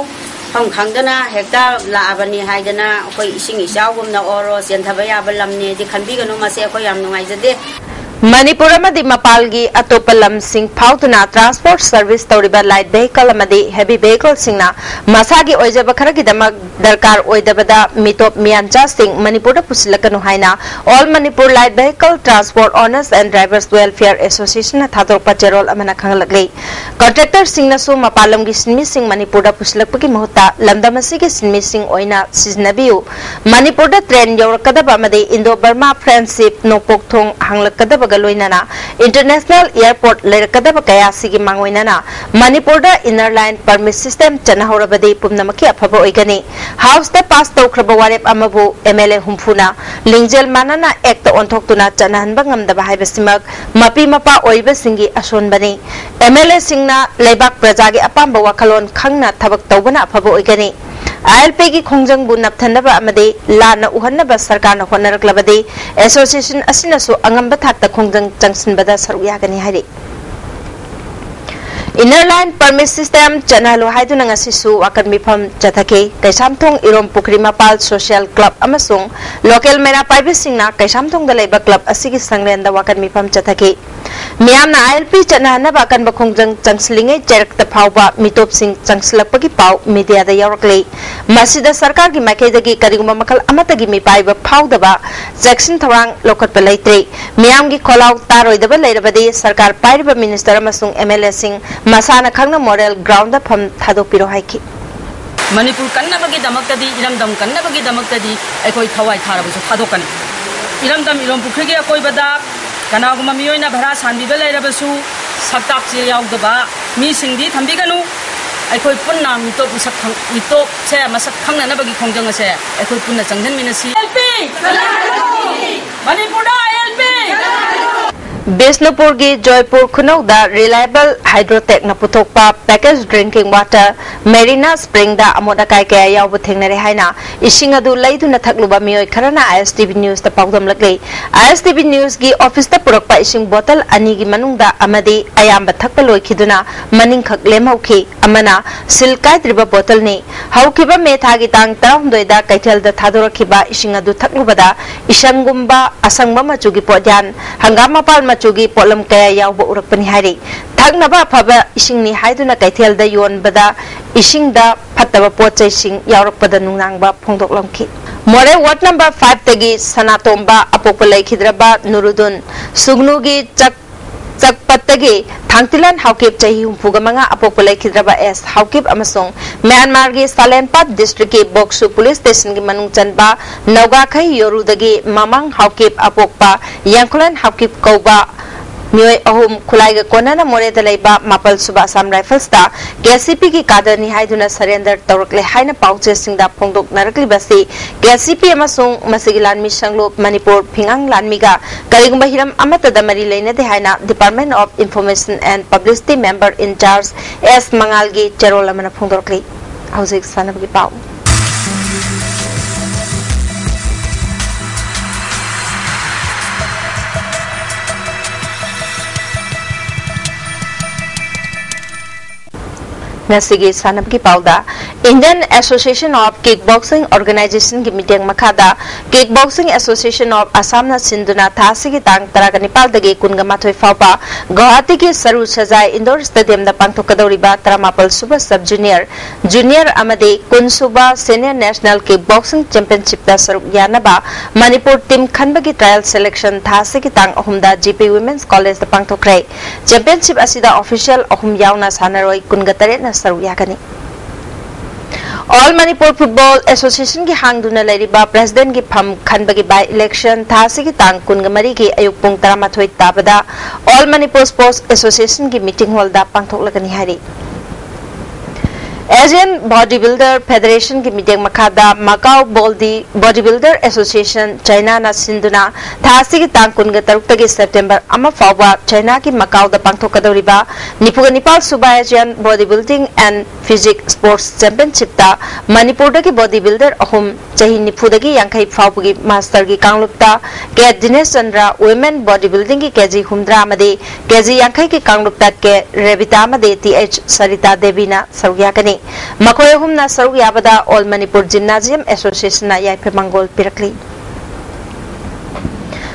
ꯃꯐꯝ ꯈꯪꯗꯅ ꯍꯦꯛꯇ ꯂꯥꯛꯑꯕꯅꯤ ꯍꯥꯏꯗꯅ ꯑꯩꯈꯣꯏ ꯏꯁꯤꯡ ꯏꯆꯥꯎꯒꯨꯝꯅ ꯑꯣꯔꯣ ꯆꯦꯟꯊꯕ ꯌꯥꯕ ꯂꯝꯅꯦꯗꯤ ꯈꯟꯕꯤꯒꯅꯨ꯫ ꯃꯁꯦ ꯑꯩꯈꯣꯏ ꯌꯥꯝ ꯅꯨꯡꯉꯥꯏꯖꯗꯦ꯫ ꯃꯅꯤꯄꯨꯔ ꯑꯃꯗꯤ ꯃꯄꯥꯟꯒꯤ ꯑꯇꯣꯞꯄ ꯂꯝꯁꯤꯡ ꯐꯥꯎꯗꯨꯅ ꯇ꯭ꯔꯥꯟꯁꯄꯣꯔꯠ ꯁꯔꯚꯤꯁ ꯇꯧꯔꯤꯕ ꯂꯥꯏꯠ ꯚꯦꯍꯤꯀꯜ ꯑꯃꯗꯤ ꯍꯦꯚꯤ ꯚꯦꯍꯤꯀꯜꯁꯤꯡꯅ ꯃꯁꯥꯒꯤ ꯑꯣꯏꯖꯕ ꯈꯔꯒꯤꯗꯃꯛ ꯗꯔꯀꯥꯔ ꯑꯣꯏꯗꯕꯗ ꯃꯤꯇꯣꯞ ꯃꯤꯌꯥꯟꯆꯥꯁꯤꯡ ꯃꯅꯤꯄꯨꯔꯗ ꯄꯨꯁꯤꯜꯂꯛꯀꯅꯨ ꯍꯥꯏꯅ All Manipur Light Vehicle Transport Owners and Drivers Welfare Association ꯅ ꯊꯥꯗꯣꯔꯛꯄ ꯆꯦꯔꯣꯜ ꯑꯃꯅ ꯈꯪꯍꯜꯂꯛꯂꯤ꯫ ꯀꯟꯇ꯭ꯔꯦꯛꯇꯔꯁꯤꯡꯅꯁꯨ ꯃꯄꯥꯟ ꯂꯝꯒꯤ ꯁꯤꯟꯃꯤꯁꯤꯡ ꯃꯅꯤꯄꯨꯔꯗ ꯄꯨꯁꯤꯜꯂꯛꯄꯒꯤ ꯃꯍꯨꯠꯇ ꯂꯝꯗꯝ ꯑꯁꯤꯒꯤ ꯁꯤꯟꯃꯤꯁꯤꯡ ꯑꯣꯏꯅ ꯁꯤꯖꯤꯟꯅꯕꯤꯌꯨ꯫ ꯃꯅꯤꯄꯨꯔꯗ ꯇ꯭ꯔꯦꯟ ꯌꯧꯔꯛꯀꯗꯕ ꯑꯃꯗꯤ ꯏꯟꯗꯣ ꯕꯔꯃꯥ ꯐ꯭ꯔꯦꯟꯗꯁꯤꯞ ꯅꯣꯡꯄꯣꯛ ꯊꯣꯡ ꯍꯥꯡꯂꯛꯀꯗꯕ ꯂꯣꯏꯅꯅ international airport ꯂꯩꯔꯛꯀꯗꯕ ꯀꯌꯥ ꯑꯁꯤꯒꯤ ꯃꯥꯡꯑꯣꯏꯅꯅ ꯃꯅꯤꯄꯨꯔꯗ inner line permit system ꯆꯠꯅꯍꯧꯔꯕꯗꯤ ꯄꯨꯝꯅꯃꯛꯀꯤ ꯑꯐꯕ ꯑꯣꯏꯒꯅꯤ꯫ House ꯇ pass ꯇꯧꯈ꯭ꯔꯕ ꯋꯥꯔꯦꯞ ꯑꯃꯕꯨ M L A ꯍꯨꯝꯐꯨꯅ ꯂꯤꯡꯖꯦꯜ ꯃꯥꯟꯅꯅ act ꯇ ꯑꯣꯟꯊꯣꯛꯇꯨꯅ ꯆꯠꯅꯍꯟꯕ ꯉꯝꯗꯕ ꯍꯥꯏꯕꯁꯤꯃꯛ ꯃꯄꯤ ꯃꯄꯥ ꯑꯣꯏꯕꯁꯤꯡꯒꯤ ꯑꯁꯣꯟꯕꯅꯤ꯫ M L A ꯁꯤꯡꯅ ꯂꯩꯕꯥꯛ ꯄ꯭ꯔꯖꯥꯒꯤ ꯑꯄꯥꯝꯕ ꯋꯥꯈꯜꯂꯣꯟ ꯈꯪꯅ ꯊꯕꯛ ꯇꯧꯕꯅ ꯑꯐꯕ ꯑꯣꯏꯒꯅꯤ꯫ I L P ꯒꯤ ꯈꯣꯡꯖꯪꯕꯨ ꯅꯞꯊꯅꯕ ꯑꯃꯗꯤ ꯂꯥꯟꯅ ꯎꯍꯟꯅꯕ ꯁꯔꯀꯥꯔꯅ ꯍꯣꯠꯅꯔꯛꯂꯕꯗꯤ association ꯑꯁꯤꯅꯁꯨ ꯑꯉꯝꯕ ꯊꯥꯛꯇ ꯈꯣꯡꯖꯪ ꯆꯪꯁꯤꯟꯕꯗ ꯁꯔꯨꯛ ꯌꯥꯒꯅꯤ ꯍꯥꯏꯔꯤ꯫ Inner line permit system ꯆꯠꯅꯍꯜꯂꯨ ꯍꯥꯏꯗꯨꯅ ꯉꯁꯤꯁꯨ ꯋꯥꯀꯠ ꯃꯤꯐꯝ ꯆꯠꯊꯈꯤ꯫ ꯀꯩꯁꯥꯝꯊꯣꯡ ꯏꯔꯣꯝ ꯄꯨꯈ꯭ꯔꯤ ꯃꯄꯥꯜ social club ꯑꯃꯁꯨꯡ local ꯃꯩꯔꯥ ꯄꯥꯏꯕꯤꯁꯤꯡꯅ ꯀꯩꯁꯥꯝꯊꯣꯡꯗ ꯂꯩꯕ club ꯑꯁꯤꯒꯤ ꯁꯪꯂꯦꯟꯗ ꯋꯥꯀꯠ ꯃꯤꯐꯝ ꯆꯠꯊꯈꯤ꯫ ꯃꯤꯌꯥꯝꯅ I L P ꯆꯠꯅꯍꯟꯅꯕ ꯑꯀꯟꯕ ꯈꯣꯡꯖꯪ ꯆꯪꯁꯤꯜꯂꯤꯉꯩ ꯆꯩꯔꯛꯇ ꯐꯥꯎꯕ ꯃꯤꯇꯣꯞꯁꯤꯡ ꯆꯪꯁꯤꯜꯂꯛꯄꯒꯤ ꯄꯥꯎ media ꯗ ꯌꯥꯎꯔꯛꯂꯤ꯫ ꯃꯁꯤꯗ ꯁꯔꯀꯥꯔꯒꯤ ꯃꯥꯏꯀꯩꯗꯒꯤ ꯀꯔꯤꯒꯨꯝꯕ ꯃꯈꯜ ꯑꯃꯠꯇꯒꯤ ꯃꯤꯄꯥꯏꯕ ꯐꯥꯎꯗꯕ ꯆꯦꯛꯁꯤꯟ ꯊꯧꯔꯥꯡ ꯂꯧꯈꯠꯄ ꯂꯩꯇ꯭ꯔꯤ꯫ ꯃꯤꯌꯥꯝꯒꯤ ꯈꯣꯜꯂꯥꯎ ꯇꯥꯔꯣꯏꯗꯕ ꯂꯩꯔꯕꯗꯤ ꯁꯔꯀꯥꯔ ꯄꯥꯏꯔꯤꯕ minister ꯑꯃꯁꯨꯡ M L A ꯁꯤꯡ ꯃꯁꯥꯅ ꯈꯪꯅ moral ground ꯗ ꯐꯝ ꯊꯥꯗꯣꯛꯄꯤꯔꯣ ꯍꯥꯏꯈꯤ꯫ ꯃꯅꯤꯄꯨꯔ ꯀꯟꯅꯕꯒꯤꯗꯃꯛꯇꯗꯤ, ꯏꯔꯝꯗꯝ ꯀꯟꯅꯕꯒꯤꯗꯃꯛꯇꯗꯤ ꯑꯩꯈꯣꯏ ꯊꯋꯥꯏ ꯊꯥꯔꯕꯁꯨ ꯊꯥꯗꯣꯛꯀꯅꯤ꯫ ꯏꯔꯝꯗꯝ ꯏꯔꯣꯝ ꯄꯨꯈ꯭ꯔꯤꯒꯤ ꯑꯀꯣꯏꯕꯗ ꯀꯅꯥꯒꯨꯝꯕ ꯃꯤꯑꯣꯏꯅ ꯚꯔꯥ ꯁꯥꯟꯕꯤꯕ ꯂꯩꯔꯕꯁꯨ, ꯁꯛꯇꯥꯛ ꯆꯦ ꯌꯥꯎꯗꯕ ꯃꯤꯁꯤꯡꯗꯤ ꯊꯝꯕꯤꯒꯅꯨ꯫ ꯑꯩꯈꯣꯏ ꯄꯨꯟꯅ ꯃꯤꯇꯣꯞ ꯃꯁꯛ ꯈꯪ-, ꯃꯤꯇꯣꯞꯁꯦ ꯃꯁꯛ ꯈꯪꯅꯅꯕꯒꯤ ꯈꯣꯡꯖꯪ ꯑꯁꯦ ꯑꯩꯈꯣꯏ ꯄꯨꯟꯅ ꯆꯪꯁꯤꯟꯃꯤꯟꯅꯁꯤ꯫ I L P! ꯃꯅꯤꯄꯨꯔꯗ I L P! ꯕꯤꯁꯅꯨꯄꯨꯔꯒꯤ Jaipur ꯈꯨꯅꯧꯗ Reliable Hydrotech ꯅ ꯄꯨꯊꯣꯛꯄ package drinking water Marina Spring ꯗ ꯑꯃꯣꯠ ꯑꯀꯥꯏ ꯀꯌꯥ ꯌꯥꯎꯕ ꯊꯦꯡꯅꯔꯦ ꯍꯥꯏꯅ ꯏꯁꯤꯡ ꯑꯗꯨ ꯂꯩꯗꯨꯅ ꯊꯛꯂꯨꯕ ꯃꯤꯑꯣꯏ ꯈꯔꯅ I S T V News ꯇ ꯄꯥꯎꯗꯝꯂꯛꯂꯤ꯫ I S T V News ꯒꯤ office ꯇ ꯄꯨꯔꯛꯄ ꯏꯁꯤꯡ bottle ꯑꯅꯤꯒꯤ ꯃꯅꯨꯡꯗ ꯑꯃꯗꯤ ꯑꯌꯥꯝꯕ ꯊꯛꯄ ꯂꯣꯏꯈꯤꯗꯨꯅ ꯃꯅꯤꯡꯈꯛ ꯂꯦꯝꯍꯧꯈꯤ꯫ ꯑꯃꯅ seal ꯀꯥꯏꯗ꯭ꯔꯤꯕ bottle ꯅꯤ꯫ ꯍꯧꯈꯤꯕ May ꯊꯥꯒꯤ ꯇꯥꯡ ꯇꯔꯥꯍꯨꯝꯗꯣꯏꯗ ꯀꯩꯊꯦꯜꯗ ꯊꯥꯗꯣꯔꯛꯈꯤꯕ ꯏꯁꯤꯡ ꯑꯗꯨ ꯊꯛꯂꯨꯕꯗ ꯏꯁꯪꯒꯨꯝꯕ, ꯑꯁꯪꯕ ꯃꯆꯨꯒꯤ ꯄꯣꯠꯌꯥꯟ, ꯍꯪꯒꯥꯝ ꯃꯄꯥꯜ ꯃꯆꯨꯒꯤ ꯄꯣꯠꯂꯝ ꯀꯌꯥ ꯌꯥꯎꯕ ꯎꯔꯛꯄꯅꯤ ꯍꯥꯏꯔꯤ꯫ ꯊꯛꯅꯕ ꯑꯐꯕ ꯏꯁꯤꯡꯅꯤ ꯍꯥꯏꯗꯨꯅ ꯀꯩꯊꯦꯜꯗ ꯌꯣꯟꯕꯗ ꯏꯁꯤꯡꯗ ꯐꯠꯇꯕ ꯄꯣꯠ ꯆꯩꯁꯤꯡ ꯌꯥꯎꯔꯛꯄꯗ ꯅꯨꯡꯅꯥꯡꯕ ꯐꯣꯡꯗꯣꯛꯂꯝꯈꯤ꯫ ꯃꯣꯔꯦ ward number five ꯇꯒꯤ ꯁꯅꯥꯇꯣꯝꯕ ꯑꯄꯣꯛꯄ ꯂꯩꯈꯤꯗ꯭ꯔꯕ ꯅꯨꯔꯨꯗꯨꯟ ꯁꯨꯒꯅꯨꯒꯤ ꯆꯥꯛ ꯆꯛꯄꯠꯇꯒꯤ ꯊꯥꯡꯇꯤꯂꯥꯟ ꯍꯥꯎꯀꯤꯞ ꯆꯍꯤ ꯍꯨꯝꯐꯨꯒ ꯃꯉꯥ ꯑꯄꯣꯛꯄ ꯂꯩꯈꯤꯗ꯭ꯔꯕ ꯑꯦꯁ ꯍꯥꯎꯀꯤꯞ ꯑꯃꯁꯨꯡ ꯃ꯭ꯌꯥꯟꯃꯥꯔꯒꯤ ꯁꯥꯂꯦꯟꯄꯥꯠ ꯗꯤꯁꯇ꯭ꯔꯤꯛꯀꯤ ꯕꯣꯛꯁꯨ ꯄꯨꯂꯤꯁ ꯁ꯭ꯇꯦꯁꯟꯒꯤ ꯃꯅꯨꯡ ꯆꯟꯕ ꯅꯧꯒꯥꯈꯩ ꯌꯣꯔꯨꯗꯒꯤ ꯃꯃꯥꯡ ꯍꯥꯎꯀꯤꯞ ꯑꯄꯣꯛꯄ ꯌꯥꯡꯈꯨꯂꯥꯟ ꯍꯥꯎꯀꯤꯞ ꯀꯧꯕ ꯃꯤꯑꯣꯏ ꯑꯍꯨꯝ ꯈꯨꯠꯂꯥꯏꯒ ꯀꯣꯟꯅꯅ ꯃꯣꯔꯦꯗ ꯂꯩꯕ ꯃꯥꯄꯜ ꯁꯨꯕ ꯑꯁꯥꯝ ꯔꯥꯏꯐꯜꯁꯇ ꯀꯦ ꯁꯤ ꯄꯤꯒꯤ ꯀꯥꯗꯔꯅꯤ ꯍꯥꯏꯗꯨꯅ ꯁꯔꯦꯟꯗꯔ ꯇꯧꯔꯛꯂꯦ ꯍꯥꯏꯅ ꯄꯥꯎꯆꯦꯁꯤꯡꯗ ꯐꯣꯡꯗꯣꯛꯅꯔꯛꯂꯤꯕ ꯑꯁꯤ ꯀꯦ ꯁꯤ ꯄꯤ ꯑꯃꯁꯨꯡ ꯃꯁꯤꯒꯤ ꯂꯥꯟꯃꯤ ꯁꯪꯂꯨꯞ ꯃꯅꯤꯄꯨꯔ ꯐꯤꯉꯥꯡ ꯂꯥꯟꯃꯤꯒ ꯀꯔꯤꯒꯨꯝꯕ ꯍꯤꯔꯝ ꯑꯃꯠꯇꯗ ꯃꯔꯤ ꯂꯩꯅꯗꯦ ꯍꯥꯏꯅ Department of Information and Publicity member in charge ꯑꯦꯁ ꯃꯉꯥꯜꯒꯤ ꯆꯦꯔꯣꯜ ꯑꯃꯅ ꯐꯣꯡꯗꯣꯔꯛꯂꯤ꯫ ꯍꯧꯖꯤꯛ ꯁꯥꯟꯅꯕꯒꯤ ꯄꯥꯎ꯫ ꯉꯁꯤꯒꯤ ꯁꯥꯟꯅꯕꯒꯤ ꯄꯥꯎꯗ, Indian Association of Kick Boxing Organization ꯒꯤ ꯃꯤꯠꯌꯦꯡ ꯃꯈꯥꯗ Kick Boxing Association of Assam ꯅ ꯁꯤꯟꯗꯨꯅ ꯊꯥ ꯑꯁꯤꯒꯤ ꯇꯥꯡ ꯇꯔꯥꯒ ꯅꯤꯄꯥꯜꯗꯒꯤ ꯀꯨꯟꯒ ꯃꯥꯊꯣꯏ ꯐꯥꯎꯕ ꯒꯧꯍꯥꯇꯤꯒꯤ ꯁꯔꯨ ꯁꯖꯥꯏ indoor stadium ꯗ ꯄꯥꯡꯊꯣꯛꯀꯗꯧꯔꯤꯕ ꯇꯔꯥꯃꯥꯄꯜ ꯁꯨꯕ sub junior, junior ꯑꯃꯗꯤ ꯀꯨꯟ ꯁꯨꯕ Senior National Kick Boxing Championship ꯇ ꯁꯔꯨꯛ ꯌꯥꯅꯕ ꯃꯅꯤꯄꯨꯔ team ꯈꯟꯕꯒꯤ trial selection ꯊꯥ ꯑꯁꯤꯒꯤ ꯇꯥꯡ ꯑꯍꯨꯝꯗ G P Women's College ꯗ ꯄꯥꯡꯊꯣꯛꯈ꯭ꯔꯦ꯫ Championship ꯑꯁꯤꯗ official ꯑꯍꯨꯝ ꯌꯥꯎꯅ ꯁꯥꯟꯅꯔꯣꯏ ꯀꯨꯟꯒ ꯇꯔꯦꯠꯅ ꯁꯔꯨꯛ ꯌꯥꯒꯅꯤ꯫ All Manipur Football Association ꯒꯤ ꯍꯥꯡꯗꯨꯅ ꯂꯩꯔꯤꯕ president ꯀꯤ ꯐꯝ ꯈꯟꯕꯒꯤ by election ꯊꯥ ꯑꯁꯤꯒꯤ ꯇꯥꯡ ꯀꯨꯟꯒ ꯃꯔꯤꯒꯤ ꯑꯌꯨꯛ ꯄꯨꯡ ꯇꯔꯥꯃꯥꯊꯣꯏ ꯇꯥꯕꯗ All Manipur Sports Association ꯒꯤ meeting hall ꯗ ꯄꯥꯡꯊꯣꯛꯂꯒꯅꯤ ꯍꯥꯏꯔꯤ꯫ Asian Bodybuilder Federation ꯒꯤ ꯃꯤꯠꯌꯦꯡ ꯃꯈꯥꯗ Macau Body-, Bodybuilder Association China ꯅ ꯁꯤꯟꯗꯨꯅ ꯊꯥ ꯑꯁꯤꯒꯤ ꯇꯥꯡ ꯀꯨꯟꯒ ꯇꯔꯨꯛꯇꯒꯤ September ꯑꯃ ꯐꯥꯎꯕ China ꯒꯤ Macau ꯗ ꯄꯥꯡꯊꯣꯛꯀꯗꯧꯔꯤꯕ ꯅꯤꯐꯨꯒ ꯅꯤꯄꯥꯜ ꯁꯨꯕ Asian Bodybuilding and Physique Sports Championship ꯇ ꯃꯅꯤꯄꯨꯔꯗꯒꯤ bodybuilder ꯑꯍꯨꯝ, ꯆꯍꯤ ꯅꯤꯐꯨꯗꯒꯤ ꯌꯥꯡꯈꯩ ꯐꯥꯎꯕꯒꯤ master ꯒꯤ ꯀꯥꯡꯂꯨꯞꯇ ꯀꯦ ꯗꯤꯅꯦꯁ ꯆꯟꯗ꯭ꯔ, women bodybuilding ꯒꯤ ꯀꯦ ꯖꯤ ꯍꯨꯝꯗ꯭ꯔꯥ ꯑꯃꯗꯤ ꯀꯦ ꯖꯤ ꯌꯥꯡꯈꯩꯒꯤ ꯀꯥꯡꯂꯨꯞꯇ ꯀꯦ ꯔꯦꯕꯤꯇꯥ ꯑꯃꯗꯤ ꯇꯤ ꯑꯩꯆ ꯁꯔꯤꯇꯥ ꯗꯦꯕꯤꯅ ꯁꯔꯨꯛ ꯌꯥꯒꯅꯤ꯫ ꯃꯈꯣꯏ ꯑꯍꯨꯝꯅ ꯁꯔꯨꯛ ꯌꯥꯕꯗ All Manipur Gymnasium Association ꯅ ꯌꯥꯏꯐ ꯃꯪꯒꯣꯜ ꯄꯤꯔꯛꯂꯤ꯫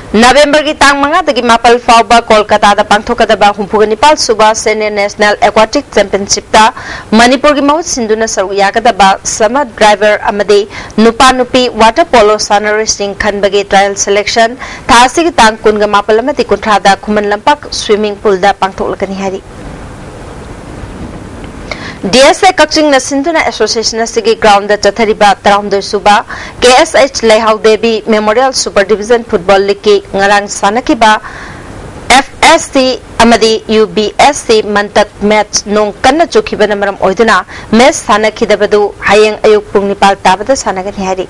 ꯅꯕꯦꯝꯕꯔꯒꯤ ꯇꯥꯡ ꯃꯉꯥꯗꯒꯤ ꯃꯥꯄꯜ ꯐꯥꯎꯕ ꯀꯣꯜꯀꯇꯥꯗ ꯄꯥꯡꯊꯣꯛꯀꯗꯕ ꯍꯨꯝꯐꯨꯒ ꯅꯤꯄꯥꯜ ꯁꯨꯕ ꯁꯦꯅꯤꯌꯔ ꯅꯦꯁꯅꯦꯜ ꯑꯦꯀ꯭ꯋꯥꯇꯤꯛ ꯆꯦꯝꯄꯤꯌꯟꯁꯤꯞꯇ ꯃꯅꯤꯄꯨꯔꯒꯤ ꯃꯍꯨꯠ ꯁꯤꯟꯗꯨꯅ ꯁꯔꯨꯛ ꯌꯥꯒꯗꯕ ꯁꯃꯔ ꯗ꯭ꯔꯥꯏꯚꯔ ꯑꯃꯗꯤ ꯅꯨꯄꯥ ꯅꯨꯄꯤ ꯋꯥꯇꯔ ꯄꯣꯂꯣ ꯁꯥꯟꯅꯔꯣꯏꯁꯤꯡ ꯈꯟꯕꯒꯤ ꯇ꯭ꯔꯥꯌꯦꯜ ꯁꯦꯂꯦꯛꯁꯟ ꯊꯥ ꯑꯁꯤꯒꯤ ꯇꯥꯡ ꯀꯨꯟꯒ ꯃꯥꯄꯜ ꯑꯃꯗꯤ ꯀꯨꯟꯊ꯭ꯔꯥꯗ ꯈꯨꯃꯟ ꯂꯝꯄꯥꯛ ꯁ꯭ꯋꯤꯃꯤꯡ ꯄꯨꯜꯗ ꯄꯥꯡꯊꯣꯛꯂꯒꯅꯤ ꯍꯥꯏꯔꯤ꯫ ꯗꯤ ꯑꯦꯁ ꯑꯦ ꯀꯛꯆꯤꯡꯅ ꯁꯤꯟꯗꯨꯅ ꯑꯦꯁꯣꯁꯤꯌꯦꯁꯟ ꯑꯁꯤꯒꯤ ꯒ꯭ꯔꯥꯎꯟꯗ ꯆꯠꯊꯔꯤꯕ ꯇꯔꯥꯍꯨꯝꯗꯣꯏ ꯁꯨꯕ ꯀꯦ S H Leihao Devi memorial super division football ꯂꯤꯒꯀꯤ ꯉꯔꯥꯡ ꯁꯥꯟꯅꯈꯤꯕ ꯑꯦꯐ ꯑꯦꯁ ꯁꯤ ꯑꯃꯗꯤ U B S C ꯃꯟꯇꯠ match ꯅꯣꯡ ꯀꯟꯅ ꯆꯨꯈꯤꯕꯅ ꯃꯔꯝ ꯑꯣꯏꯗꯨꯅ ꯃꯦꯠꯆ ꯁꯥꯟꯅꯈꯤꯗꯕꯗꯨ ꯍꯌꯦꯡ ꯑꯌꯨꯛ ꯄꯨꯡ ꯅꯤꯄꯥꯜ ꯇꯥꯕꯗ ꯁꯥꯟꯅꯒꯅꯤ ꯍꯥꯏꯔꯤ꯫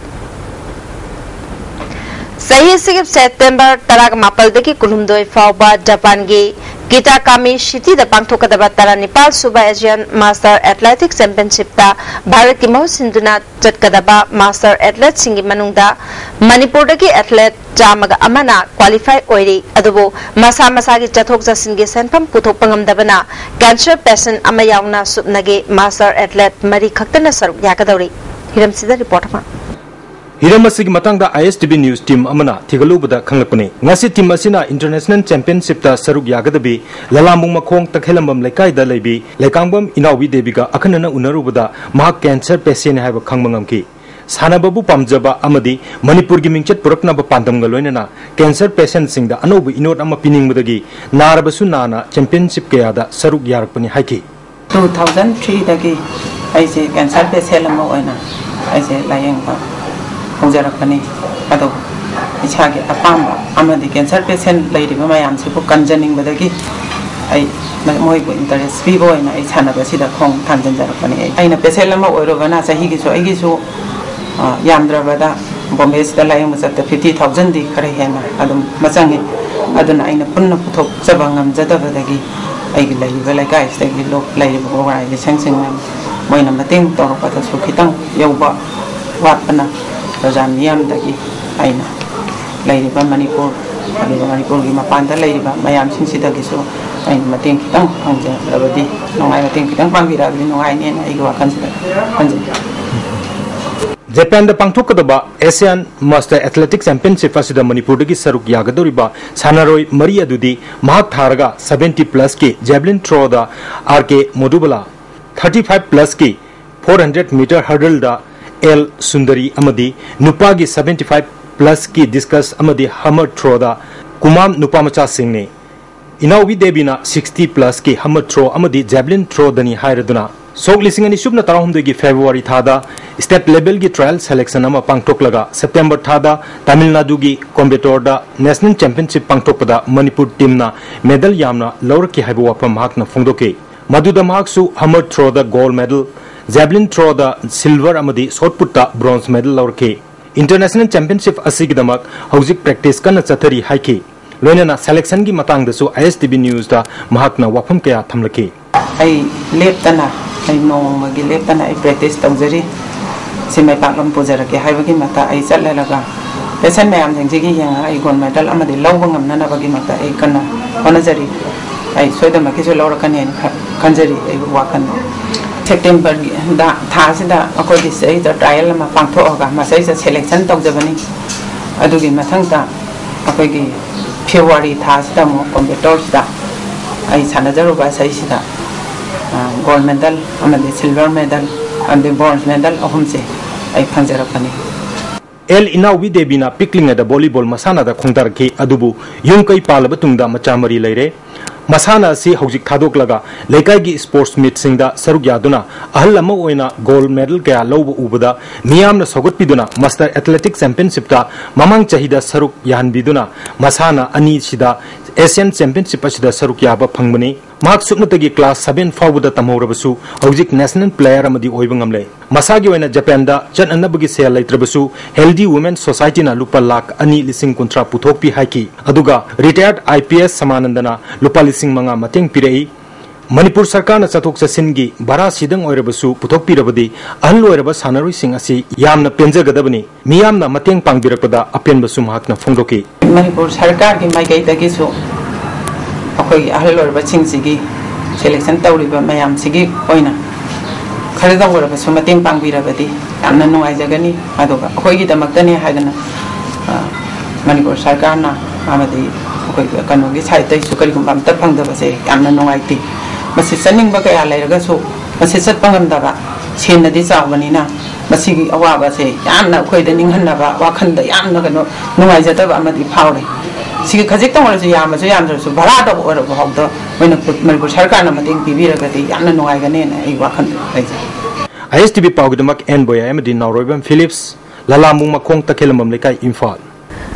ꯆꯍꯤ ꯑꯁꯤꯒꯤ ꯁꯦꯞꯇꯦꯝꯕꯔ ꯇꯔꯥꯃꯥꯄꯜꯗꯒꯤ ꯀꯨꯟꯍꯨꯝꯗꯣꯏ ꯐꯥꯎꯕ ꯖꯄꯥꯟꯒꯤ ꯀꯤꯇꯥꯀꯥꯃꯤ ꯁꯤꯇꯤꯗ ꯄꯥꯡꯊꯣꯛꯀꯗꯕ ꯇꯔꯥꯅꯤꯄꯥꯜ ꯁꯨꯕ ꯑꯦꯁꯤꯌꯥꯟ ꯃꯥꯁꯇꯔ ꯑꯦꯊꯂꯦꯇꯤꯛ ꯆꯦꯝꯄꯤꯌꯟꯁꯤꯞꯇ ꯚꯥꯔꯠꯀꯤ ꯃꯍꯨꯠ ꯁꯤꯟꯗꯨꯅ ꯆꯠꯀꯗꯕ ꯃꯥꯁꯇꯔ ꯑꯦꯊꯂꯦꯠꯁꯤꯡꯒꯤ ꯃꯅꯨꯡꯗ ꯃꯅꯤꯄꯨꯔꯗꯒꯤ ꯑꯦꯊꯂꯦꯠ ꯆꯥꯝꯃꯒ ꯑꯃꯅ ꯀ꯭ꯋꯥꯂꯤꯐꯥꯏ ꯑꯣꯏꯔꯤ꯫ ꯑꯗꯨꯕꯨ ꯃꯁꯥ ꯃꯁꯥꯒꯤ ꯆꯠꯊꯣꯛ ꯆꯠꯁꯤꯟꯒꯤ ꯁꯦꯟꯐꯝ ꯄꯨꯊꯣꯛꯄ ꯉꯝꯗꯕꯅ ꯀꯦꯟꯁꯔ ꯄꯦꯁꯦꯟ ꯑꯃ ꯌꯥꯎꯅ ꯁꯨꯞꯅꯒꯤ ꯃꯥꯁꯇꯔ ꯑꯦꯊꯂꯦꯠ ꯃꯔꯤ ꯈꯛꯇꯅ ꯁꯔꯨꯛ ꯌꯥꯒꯗꯧꯔꯤ꯫ ꯍꯤꯔꯝꯁꯤꯗ ꯔꯤꯄꯣꯔꯠ ꯑꯃ꯫ ꯍꯤꯔꯝ ꯑꯁꯤꯒꯤ ꯃꯇꯥꯡꯗ ꯑꯥꯏ ꯑꯦꯁ ꯇꯤ ꯚꯤ ꯅ꯭ꯌꯨꯁ ꯇꯤꯝ ꯑꯃꯅ ꯊꯤꯒꯠꯂꯨꯕꯗ ꯈꯪꯂꯛꯄꯅꯤ꯫ ꯉꯁꯤ ꯇꯤꯝ ꯑꯁꯤꯅ ꯏꯟꯇꯔꯅꯦꯁꯅꯦꯜ ꯆꯦꯝꯄꯤꯌꯟꯁꯤꯞꯇ ꯁꯔꯨꯛ ꯌꯥꯒꯗꯕꯤ ꯂꯂꯥꯝꯕꯨꯡ ꯃꯈꯣꯡ ꯇꯈꯦꯂꯝꯕꯝ ꯂꯩꯀꯥꯏꯗ ꯂꯩꯕꯤ ꯂꯩꯀꯥꯡꯕꯝ ꯏꯅꯥꯎꯕꯤ ꯗꯦꯕꯤꯒ ꯑꯈꯟꯅꯅ ꯎꯅꯔꯨꯕꯗ ꯃꯍꯥꯛ ꯀꯦꯟꯁꯔ ꯄꯦꯁꯦꯟ ꯍꯥꯏꯕ ꯈꯪꯕ ꯉꯝꯈꯤ꯫ ꯁꯥꯟꯅꯕꯕꯨ ꯄꯥꯝꯖꯕ ꯑꯃꯗꯤ ꯃꯅꯤꯄꯨꯔꯒꯤ ꯃꯤꯡꯆꯠ ꯄꯨꯔꯛꯅꯕ ꯄꯥꯟꯗꯝꯒ ꯂꯣꯏꯅꯅ ꯀꯦꯟꯁꯔ ꯄꯦꯁꯦꯟꯁꯤꯡꯗ ꯑꯅꯧꯕ ꯏꯅꯣꯠ ꯑꯃ ꯄꯤꯅꯤꯡꯕꯗꯒꯤ ꯅꯥꯔꯕꯁꯨ ꯅꯥꯅ ꯆꯦꯝꯄꯤꯌꯟꯁꯤꯞ ꯀꯌꯥꯗ ꯁꯔꯨꯛ ꯌꯥꯔꯛꯄꯅꯤ ꯍꯥꯏꯈꯤ꯫ ꯇꯨ ꯊꯥꯎꯖꯟ ꯊ꯭ꯔꯤꯗꯒꯤ ꯑꯩꯁꯦ ꯀꯦꯟꯁꯔ ꯄꯦꯁꯦꯟ ꯑꯃ ꯑꯣꯏꯅ ꯑꯩꯁꯦ ꯂꯥꯏꯌꯦꯡꯕ ꯍꯧꯖꯔꯛꯄꯅꯤ꯫ ꯑꯗꯣ ꯏꯁꯥꯒꯤ ꯑꯄꯥꯝꯕ ꯑꯃꯗꯤ ꯀꯦꯟꯁꯔ ꯄꯦꯁꯦꯟ ꯂꯩꯔꯤꯕ ꯃꯌꯥꯝꯁꯤꯕꯨ ꯀꯟꯖꯅꯤꯡꯕꯗꯒꯤ ꯑꯩ ꯃꯣꯏꯕꯨ ꯏꯟꯇꯔꯦꯁ ꯄꯤꯕ ꯑꯣꯏꯅ ꯑꯩ ꯁꯥꯟꯅꯕꯁꯤꯗ ꯈꯣꯡ ꯊꯥꯡꯖꯤꯟꯖꯔꯛꯄꯅꯤ꯫ ꯑꯩ ꯑꯩꯅ ꯄꯦꯁꯦꯟ ꯑꯃ ꯑꯣꯏꯔꯨꯕꯅ ꯆꯍꯤꯒꯤꯁꯨ ꯑꯩꯒꯤꯁꯨ ꯌꯥꯝꯗ꯭ꯔꯕꯗ ꯕꯣꯝꯕꯦꯁꯤꯗ ꯂꯥꯏꯌꯦꯡꯕ ꯆꯠꯄꯗ ꯐꯤꯐꯇꯤ ꯊꯥꯎꯖꯟꯗꯤ ꯈꯔ ꯍꯦꯟꯅ ꯑꯗꯨꯝ ꯃꯆꯪꯉꯤ꯫ ꯑꯗꯨꯅ ꯑꯩꯅ ꯄꯨꯟꯅ ꯄꯨꯊꯣꯛꯆꯕ ꯉꯝꯖꯗꯕꯗꯒꯤ ꯑꯩꯒꯤ ꯂꯩꯔꯤꯕ ꯂꯩꯀꯥꯏꯁꯤꯗꯒꯤ ꯂꯩꯔꯤꯕ ꯑꯣꯔꯒꯅꯥꯏꯖꯦꯁꯟꯁꯤꯡꯅ ꯃꯣꯏꯅ ꯃꯇꯦꯡ ꯇꯧꯔꯛꯄꯗꯁꯨ ꯈꯤꯇꯪ ꯌꯧꯕ ꯋꯥꯠꯄꯅ ꯄ꯭ꯔꯖꯥ ꯃꯤꯌꯥꯝꯗꯒꯤ ꯑꯩꯅ ꯂꯩꯔꯤꯕ ꯃꯅꯤꯄꯨꯔ ꯑꯗꯨꯒ ꯃꯅꯤꯄꯨꯔꯒꯤ ꯃꯄꯥꯟꯗ ꯂꯩꯔꯤꯕ ꯃꯌꯥꯝꯁꯤꯡꯁꯤꯗꯒꯤꯁꯨ ꯑꯩꯅ ꯃꯇꯦꯡ ꯈꯤꯇꯪ ꯐꯪꯖꯔꯕꯗꯤ ꯅꯨꯡꯉꯥꯏ, ꯃꯇꯦꯡ ꯈꯤꯇꯪ ꯄꯥꯡꯕꯤꯔꯛꯑꯕꯗꯤ ꯅꯨꯡꯉꯥꯏꯅꯦꯅ ꯑꯩꯒꯤ ꯋꯥꯈꯜꯁꯤꯗ ꯈꯟꯖꯩ꯫ ꯖꯄꯥꯟꯗ ꯄꯥꯡꯊꯣꯛꯀꯗꯕ ꯑꯦꯁꯤꯌꯥꯟ ꯃꯥꯁꯇꯔ ꯑꯦꯊꯂꯦꯇꯤꯛꯁ ꯆꯦꯝꯄꯤꯌꯟꯁꯤꯞ ꯑꯁꯤꯗ ꯃꯅꯤꯄꯨꯔꯗꯒꯤ ꯁꯔꯨꯛ ꯌꯥꯒꯗꯧꯔꯤꯕ ꯁꯥꯟꯅꯔꯣꯏ ꯃꯔꯤ ꯑꯗꯨꯗꯤ ꯃꯍꯥꯛ ꯊꯥꯔꯒ ꯁꯚꯦꯟꯇꯤ ꯄ꯭ꯂꯁꯀꯤ ꯖꯦꯕꯂꯤꯟ ꯊ꯭ꯔꯣꯗ R K Modubala, thirty five ꯄ꯭ꯂꯁꯀꯤ ꯐꯣꯔ ꯍꯟꯗ꯭ꯔꯦꯠ ꯃꯤꯇꯔ ꯍꯔꯗꯜꯗ ꯑꯦꯜ ꯁꯨꯟꯗꯔꯤ ꯑꯃꯗꯤ ꯅꯨꯄꯥꯒꯤ ꯁꯚꯦꯟꯇꯤ ꯐꯥꯏꯚ ꯄ꯭ꯂꯁꯀꯤ ꯗꯤꯁꯀꯁ ꯑꯃꯗꯤ ꯍꯃꯔ ꯊ꯭ꯔꯣꯗ ꯀꯨꯃꯥꯝ ꯅꯨꯄꯥꯃꯆꯥꯁꯤꯡꯅꯤ꯫ ꯏꯅꯥꯎꯕꯤ ꯗꯦꯕꯤꯅ ꯁꯤꯛꯁꯇꯤ ꯄ꯭ꯂꯁꯀꯤ ꯍꯃꯔ ꯊ꯭ꯔꯣ ꯑꯃꯗꯤ ꯖꯦꯕꯂꯤꯟ ꯊ꯭ꯔꯣꯗꯅꯤ ꯍꯥꯏꯔꯗꯨꯅ ꯁꯣꯛ ꯂꯤꯁꯤꯡ ꯑꯅꯤ ꯁꯨꯞꯅ ꯇꯔꯥꯍꯨꯝꯗꯣꯏꯒꯤ ꯐꯦꯕ꯭ꯔꯨꯋꯥꯔꯤ ꯊꯥꯗ ꯁ꯭ꯇꯦꯠ ꯂꯦꯚꯦꯜꯒꯤ ꯇ꯭ꯔꯥꯌꯦꯜ ꯁꯦꯂꯦꯛꯁꯟ ꯑꯃ ꯄꯥꯡꯊꯣꯛꯂꯒ ꯁꯦꯞꯇꯦꯝꯕꯔ ꯊꯥꯗ ꯇꯥꯃꯤꯜ ꯅꯥꯗꯨꯒꯤ ꯀꯣꯝꯕꯦꯇꯣꯔꯗ ꯅꯦꯁꯅꯦꯜ ꯆꯦꯝꯄꯤꯌꯟꯁꯤꯞ ꯄꯥꯡꯊꯣꯛꯄꯗ ꯃꯅꯤꯄꯨꯔ ꯇꯤꯝꯅ ꯃꯦꯗꯜ ꯌꯥꯝꯅ ꯂꯧꯔꯛꯈꯤ ꯍꯥꯏꯕ ꯋꯥꯐꯝ ꯃꯍꯥꯛꯅ ꯐꯣꯡꯗꯣꯛꯈꯤ꯫ ꯃꯗꯨꯗ ꯃꯍꯥꯛꯁꯨ ꯍꯃꯔ ꯊ꯭ꯔꯣꯗ ꯒꯣꯜ ꯃꯦꯗꯜ, ꯖꯦꯕꯂꯤꯟ ꯊ꯭ꯔꯣꯗ ꯁꯤꯜꯚꯔ ꯑꯃꯗꯤ ꯁꯣꯠ ꯄꯨꯠꯇ ꯕ꯭ꯔꯣꯟꯖ ꯃꯦꯗꯜ ꯂꯧꯔꯛꯈꯤ꯫ ꯏꯟꯇꯔꯅꯦꯁꯅꯦꯜ ꯆꯦꯝꯄꯤꯌꯟꯁꯤꯞ ꯑꯁꯤꯒꯤꯗꯃꯛ ꯍꯧꯖꯤꯛ ꯄ꯭ꯔꯦꯛꯇꯤꯁ ꯀꯟꯅ ꯆꯠꯊꯔꯤ ꯍꯥꯏꯈꯤ꯫ ꯂꯣꯏꯅꯅ ꯁꯦꯂꯦꯛꯁꯟꯒꯤ ꯃꯇꯥꯡꯗꯁꯨ ꯑꯥꯏ ꯑꯦꯁ ꯇꯤ ꯚꯤ ꯅ꯭ꯌꯨꯁꯇ ꯃꯍꯥꯛꯅ ꯋꯥꯐꯝ ꯀꯌꯥ ꯊꯝꯂꯛꯈꯤ꯫ ꯑꯩ ꯂꯦꯞꯇꯅ, ꯑꯩ ꯅꯣꯡꯃꯒꯤ ꯂꯦꯞꯇꯅ ꯑꯩ ꯄ꯭ꯔꯦꯛꯇꯤꯁ ꯇꯧꯖꯔꯤ꯫ ꯁꯤ ꯃꯥꯏ ꯄꯥꯛꯂꯝ ꯄꯨꯖꯔꯛꯀꯦ ꯍꯥꯏꯕꯒꯤꯃꯛꯇ ꯑꯩ ꯆꯠꯂꯒ ꯄꯦꯁꯦꯟ ꯃꯌꯥꯝꯁꯤꯡꯁꯤꯒꯤ ꯌꯦꯡꯉꯒ ꯑꯩ ꯒꯣꯜ ꯃꯦꯗꯜ ꯑꯃꯗꯤ ꯂꯧꯕ ꯉꯝꯅꯅꯕꯒꯤꯃꯛꯇ ꯑꯩ ꯀꯟꯅ ꯍꯣꯠꯅꯖꯔꯤ꯫ ꯑꯩ ꯁꯣꯏꯗꯅꯃꯛꯀꯤꯁꯨ ꯂꯧꯔꯛꯀꯅꯤ ꯍꯥꯏꯅ ꯈ-, ꯈꯟꯖꯔꯤ ꯑꯩꯒꯤ ꯋꯥꯈꯜꯗ꯫ ꯁꯦꯞꯇꯦꯝꯕꯔꯒꯤ ꯗ-, ꯊꯥꯁꯤꯗ ꯑꯩꯈꯣꯏꯒꯤ ꯁꯤꯗꯩꯗ ꯇ꯭ꯔꯥꯌꯦꯜ ꯑꯃ ꯄꯥꯡꯊꯣꯛꯑꯒ ꯃꯁꯤꯗꯩꯗ ꯁꯦꯂꯦꯛꯁꯟ ꯇꯧꯖꯕꯅꯤ꯫ ꯑꯗꯨꯒꯤ ꯃꯊꯪꯗ ꯑꯩꯈꯣꯏꯒꯤ ꯐꯦꯕ꯭ꯔꯨꯋꯥꯔꯤ ꯊꯥꯁꯤꯗ ꯑꯃꯨꯛ ꯀꯣꯝꯕꯦꯇꯣꯔꯁꯤꯗ ꯑꯩ ꯁꯥꯟꯅꯖꯔꯨꯕ ꯏꯁꯩꯁꯤꯗ, ꯑ, ꯒꯣꯜ ꯃꯦꯗꯜ ꯑꯃꯗꯤ ꯁꯤꯜꯚꯔ ꯃꯦꯗꯜ ꯑꯃꯗꯤ ꯕ꯭ꯔꯣꯟꯖ ꯃꯦꯗꯜ ꯑꯍꯨꯝꯁꯦ ꯑꯩ ꯐꯪꯖꯔꯛꯄꯅꯤ꯫ ꯑꯦꯜ ꯏꯅꯥꯎꯕꯤ ꯗꯦꯕꯤꯅ ꯄꯤꯛꯂꯤꯉꯩꯗ ꯚꯣꯂꯤꯕꯣꯜ ꯃꯁꯥꯟꯅꯗ ꯈꯣꯡꯗꯥꯔꯛꯈꯤ, ꯑꯗꯨꯕꯨ ꯌꯨꯝ ꯀꯩ ꯄꯥꯜꯂꯕ ꯇꯨꯡꯗ ꯃꯆꯥ ꯃꯔꯤ ꯂꯩꯔꯦ꯫ ꯃꯁꯥꯟꯅ ꯑꯁꯤ ꯍꯧꯖꯤꯛ ꯊꯥꯗꯣꯛꯂꯒ ꯂꯩꯀꯥꯏꯒꯤ ꯁ꯭ꯄꯣꯔꯠꯁ ꯃꯤꯠꯁꯤꯡꯗ ꯁꯔꯨꯛ ꯌꯥꯗꯨꯅ ꯑꯍꯜ ꯑꯃ ꯑꯣꯏꯅ ꯒꯣꯜ ꯃꯦꯗꯜ ꯀꯌꯥ ꯂꯧꯕ ꯎꯕꯗ ꯃꯤꯌꯥꯝꯅ ꯁꯧꯒꯠꯄꯤꯗꯨꯅ ꯃꯥꯁꯇꯔ ꯑꯦꯊꯂꯦꯇꯤꯛ ꯆꯦꯝꯄꯤꯌꯟꯁꯤꯞꯇ ꯃꯃꯥꯡ ꯆꯍꯤꯗ ꯁꯔꯨꯛ ꯌꯥꯍꯟꯕꯤꯗꯨꯅ ꯃꯁꯥꯟꯅ ꯑꯅꯤꯁꯤꯗ ꯑꯦꯁꯤꯌꯥꯟ ꯆꯦꯝꯄꯤꯌꯟꯁꯤꯞ ꯑꯁꯤꯗ ꯁꯔꯨꯛ ꯌꯥꯕ ꯐꯪꯕꯅꯤ꯫ ꯃꯍꯥꯛ ꯁꯨꯞꯅꯇꯒꯤ ꯀ꯭ꯂꯥꯁ ꯁꯚꯦꯟ ꯐꯥꯎꯕꯗ ꯇꯝꯍꯧꯔꯕꯁꯨ ꯍꯧꯖꯤꯛ ꯅꯦꯁꯅꯦꯜ ꯄ꯭ꯂꯦꯌꯔ ꯑꯃꯗꯤ ꯑꯣꯏꯕ ꯉꯝꯂꯦ꯫ ꯃꯁꯥꯒꯤ ꯑꯣꯏꯅ ꯖꯄꯥꯟꯗ ꯆꯠꯅꯅꯕꯒꯤ ꯁꯦꯜ ꯂꯩꯇ꯭ꯔꯕꯁꯨ ꯍꯦꯜꯗꯤ ꯋꯨꯃꯦꯟ ꯁꯣꯁꯥꯏꯇꯤꯅ ꯂꯨꯄꯥ ꯂꯥꯈ ꯑꯅꯤ ꯂꯤꯁꯤꯡ ꯀꯨꯟꯊ꯭ꯔꯥ ꯄꯨꯊꯣꯛꯄꯤ ꯍꯥꯏꯈꯤ꯫ ꯑꯗꯨꯒ ꯔꯤꯇꯥꯌꯔꯗ ꯑꯥꯏ ꯄꯤ ꯑꯦꯁ ꯁꯃꯥꯅꯟꯗꯅ ꯂꯨꯄꯥ ꯂꯤꯁꯤꯡ ꯃꯉꯥ ꯃꯇꯦꯡ ꯄꯤꯔꯛꯏ꯫ ꯃꯅꯤꯄꯨꯔ ꯁꯔꯀꯥꯔꯅ ꯆꯠꯊꯣꯛ ꯆꯠꯁꯤꯟꯒꯤ ꯚꯔꯥꯁꯤꯗꯪ ꯑꯣꯏꯔꯕꯁꯨ ꯄꯨꯊꯣꯛꯄꯤꯔꯕꯗꯤ ꯑꯍꯜ ꯑꯣꯏꯔꯕ ꯁꯥꯟꯅꯔꯣꯏꯁꯤꯡ ꯑꯁꯤ ꯌꯥꯝꯅ ꯄꯦꯟꯖꯒꯗꯕꯅꯤ꯫ ꯃꯤꯌꯥꯝꯅ ꯃꯇꯦꯡ ꯄꯥꯡꯕꯤꯔꯛꯄꯗ ꯑꯄꯦꯟꯕꯁꯨ ꯃꯍꯥꯛꯅ ꯐꯣꯡꯗꯣꯛꯈꯤ꯫ ꯃꯅꯤꯄꯨꯔ ꯁꯔꯀꯥꯔꯒꯤ ꯃꯥꯏꯀꯩꯗꯒꯤꯁꯨ ꯑꯩꯈꯣꯏꯒꯤ ꯑꯍꯜ ꯑꯣꯏꯔꯕꯁꯤꯡꯁꯤꯒꯤ ꯁꯦꯂꯦꯛꯁꯟ ꯇꯧꯔꯤꯕ ꯃꯌꯥꯝꯁꯤꯒꯤ ꯑꯣꯏꯅ ꯈꯔꯗꯪ ꯑꯣꯏꯔꯕꯁꯨ ꯃꯇꯦꯡ ꯄꯥꯡꯕꯤꯔꯕꯗꯤ ꯌꯥꯝꯅ ꯅꯨꯡꯉꯥꯏꯖꯒꯅꯤ꯫ ꯑꯗꯨꯒ ꯑꯩꯈꯣꯏꯒꯤꯗꯃꯛꯇꯅꯤ ꯍꯥꯏꯗꯅ, ꯑ, ꯃꯅꯤꯄꯨꯔ ꯁꯔꯀꯥꯔꯅ ꯑꯃꯗꯤ ꯑꯩꯈꯣꯏ ꯀꯩꯅꯣꯒꯤ ꯁꯥꯏꯠꯇꯩꯁꯨ ꯀꯔꯤꯒꯨꯝꯕ ꯑꯝꯇ ꯐꯪꯗꯕꯁꯦ ꯌꯥꯝꯅ ꯅꯨꯡꯉꯥꯏꯇꯦ꯫ ꯃꯁꯤ ꯆꯠꯅꯤꯡꯕ ꯀꯌꯥ ꯂꯩꯔꯒꯁꯨ ꯃꯁꯤ ꯆꯠꯄ ꯉꯝꯗꯕ, ꯁꯦꯟꯅꯗꯤ ꯆꯥꯎꯕꯅꯤꯅ ꯃꯁꯤꯒꯤ ꯑꯋꯥꯕꯁꯦ ꯌꯥꯝꯅ ꯑꯩꯈꯣꯏꯗ ꯅꯤꯡꯍꯟꯅꯕ, ꯋꯥꯈꯜꯗ ꯌꯥꯝꯅ ꯀꯩꯅꯣ ꯅꯨꯡꯉꯥꯏꯖꯗꯕ ꯑꯃꯗꯤ ꯐꯥꯎꯔꯦ꯫ ꯁꯤꯒꯤ ꯈꯖꯤꯛꯇꯪ ꯑꯣꯏꯔꯁꯨ, ꯌꯥꯝꯃꯁꯨ ꯌꯥꯝꯗ꯭ꯔꯁꯨ, ꯚꯔꯥꯗ ꯑꯣꯏꯔꯕ ꯐꯥꯎꯗ ꯃꯣꯏꯅ ꯃꯅꯤꯄꯨꯔ ꯁꯔꯀꯥꯔꯅ ꯃꯇꯦꯡ ꯄꯤꯕꯤꯔꯒꯗꯤ ꯌꯥꯝꯅ ꯅꯨꯡꯉꯥꯏꯒꯅꯦꯅ ꯑꯩ ꯋꯥꯈꯜ ꯂꯩꯖꯩ꯫ ꯑꯥꯏ ꯑꯦꯁ ꯇꯤ ꯚꯤ ꯄꯥꯎꯒꯤꯗꯃꯛ ꯑꯦꯟ ꯕꯣꯌꯥꯏ ꯑꯃꯗꯤ ꯅꯥꯎꯔꯣꯏꯕꯝ ꯐꯤꯂꯤꯞꯁ, ꯂꯂꯥꯝꯕꯨꯡ ꯃꯈꯣꯡ, ꯇꯈꯦꯜꯂꯝꯕꯝ ꯂꯩꯀꯥꯏ, ꯏꯝꯐꯥꯜ꯫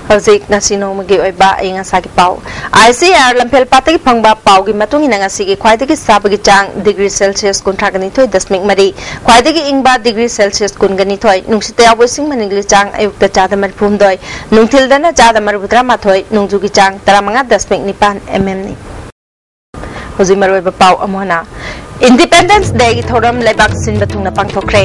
ꯍꯧꯖꯤꯛ ꯉꯁꯤ ꯅꯣꯡꯃꯒꯤ ꯑꯣꯏꯕ ꯑꯏꯪ ꯑꯁꯥꯒꯤ ꯄꯥꯎ꯫ ꯑꯥꯏ ꯁꯤ ꯑꯥꯔ ꯂꯝꯐꯦꯜ ꯄꯥꯠꯇꯒꯤ ꯐꯪꯕ ꯄꯥꯎꯒꯤ ꯃꯇꯨꯡ ꯏꯟꯅ ꯉꯁꯤꯒꯤ ꯈ꯭ꯋꯥꯏꯗꯒꯤ ꯁꯥꯕꯒꯤ ꯆꯥꯡ ꯗꯤꯒ꯭ꯔꯤ ꯁꯦꯜꯁꯤꯌꯁ ꯀꯨꯟꯊ꯭ꯔꯥꯒ ꯅꯤꯊꯣꯏ ꯗꯁꯃꯤꯛ ꯃꯔꯤ, ꯈ꯭ꯋꯥꯏꯗꯒꯤ ꯏꯪꯕ ꯗꯤꯒ꯭ꯔꯤ ꯁꯦꯜꯁꯤꯌꯁ ꯀꯨꯟꯒ ꯅꯤꯊꯣꯏ, ꯅꯨꯡꯁꯤꯠꯇ ꯌꯥꯎꯕ ꯏꯁꯤꯡ ꯃꯅꯤꯜꯒꯤ ꯆꯥꯡ ꯑꯌꯨꯛꯇ ꯆꯥꯗ ꯃꯔꯤꯐꯨ ꯍꯨꯝꯗꯣꯏ, ꯅꯨꯡꯊꯤꯜꯗꯅ ꯆꯥꯗ ꯃꯔꯤꯐꯨ ꯇꯔꯥꯃꯥꯊꯣꯏ, ꯅꯣꯡꯖꯨꯒꯤ ꯆꯥꯡ ꯇꯔꯥꯃꯉꯥ ꯗꯁꯃꯤꯛ ꯅꯤꯄꯥꯟ ꯑꯦꯝ ꯑꯦꯝꯅꯤ꯫ ꯍꯧꯖꯤꯛ ꯃꯔꯨꯑꯣꯏꯕ ꯄꯥꯎ ꯑꯃꯨꯛ ꯍꯟꯅ꯫ ꯏꯟꯗꯤꯄꯦꯟꯗꯦꯟꯁ ꯗꯦꯒꯤ ꯊꯧꯔꯝ ꯂꯩꯕꯥꯛ ꯁꯤꯟꯕ ꯊꯨꯡꯅ ꯄꯥꯡꯊꯣꯛꯈ꯭ꯔꯦ꯫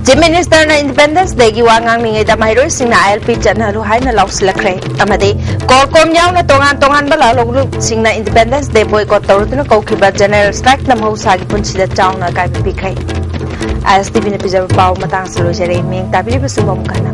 ꯆꯤꯐ ꯃꯤꯅꯤꯁꯇꯔꯅ ꯏꯟꯗꯤꯄꯦꯟꯗꯦꯟꯁ ꯗꯦꯒꯤ ꯋꯥ ꯉꯥꯡꯂꯤꯉꯩꯗ ꯃꯍꯩꯔꯣꯏꯁꯤꯡꯅ ꯑꯥꯏ ꯑꯦꯜ ꯄꯤ ꯆꯠꯅꯍꯜꯂꯨ ꯍꯥꯏꯅ ꯂꯥꯎꯁꯤꯜꯂꯛꯈ꯭ꯔꯦ꯫ ꯑꯃꯗꯤ ꯀꯣꯔ ꯀꯣꯝ ꯌꯥꯎꯅ ꯇꯣꯉꯥꯟ ꯇꯣꯉꯥꯟꯕ ꯂꯥꯂꯣꯡꯂꯨꯞꯁꯤꯡꯅ ꯏꯟꯗꯤꯄꯦꯟꯗꯦꯟꯁ ꯗꯦ ꯕꯣꯏꯀꯣꯠ ꯇꯧꯔꯗꯨꯅ ꯀꯧꯈꯤꯕ ꯖꯦꯅꯔꯦꯜ ꯁ꯭ꯇ꯭ꯔꯥꯏꯛꯅ ꯃꯍꯧꯁꯥꯒꯤ ꯄꯨꯟꯁꯤꯗ ꯆꯥꯎꯅ ꯑꯀꯥꯏꯕ ꯄꯤꯈ꯭ꯔꯦ꯫ ꯑꯥꯏ ꯑꯦꯁ ꯇꯤ ꯚꯤꯅ ꯄꯤꯖꯕ ꯄꯥꯎ ꯃꯇꯥꯡ ꯑꯁꯤꯗ ꯂꯣꯏꯖꯔꯦ꯫ ꯃꯤꯠꯌꯦꯡ ꯇꯥꯕꯤꯔꯤꯕꯁꯤꯡꯕꯨ ꯑꯃꯨꯛ ꯍꯟꯅ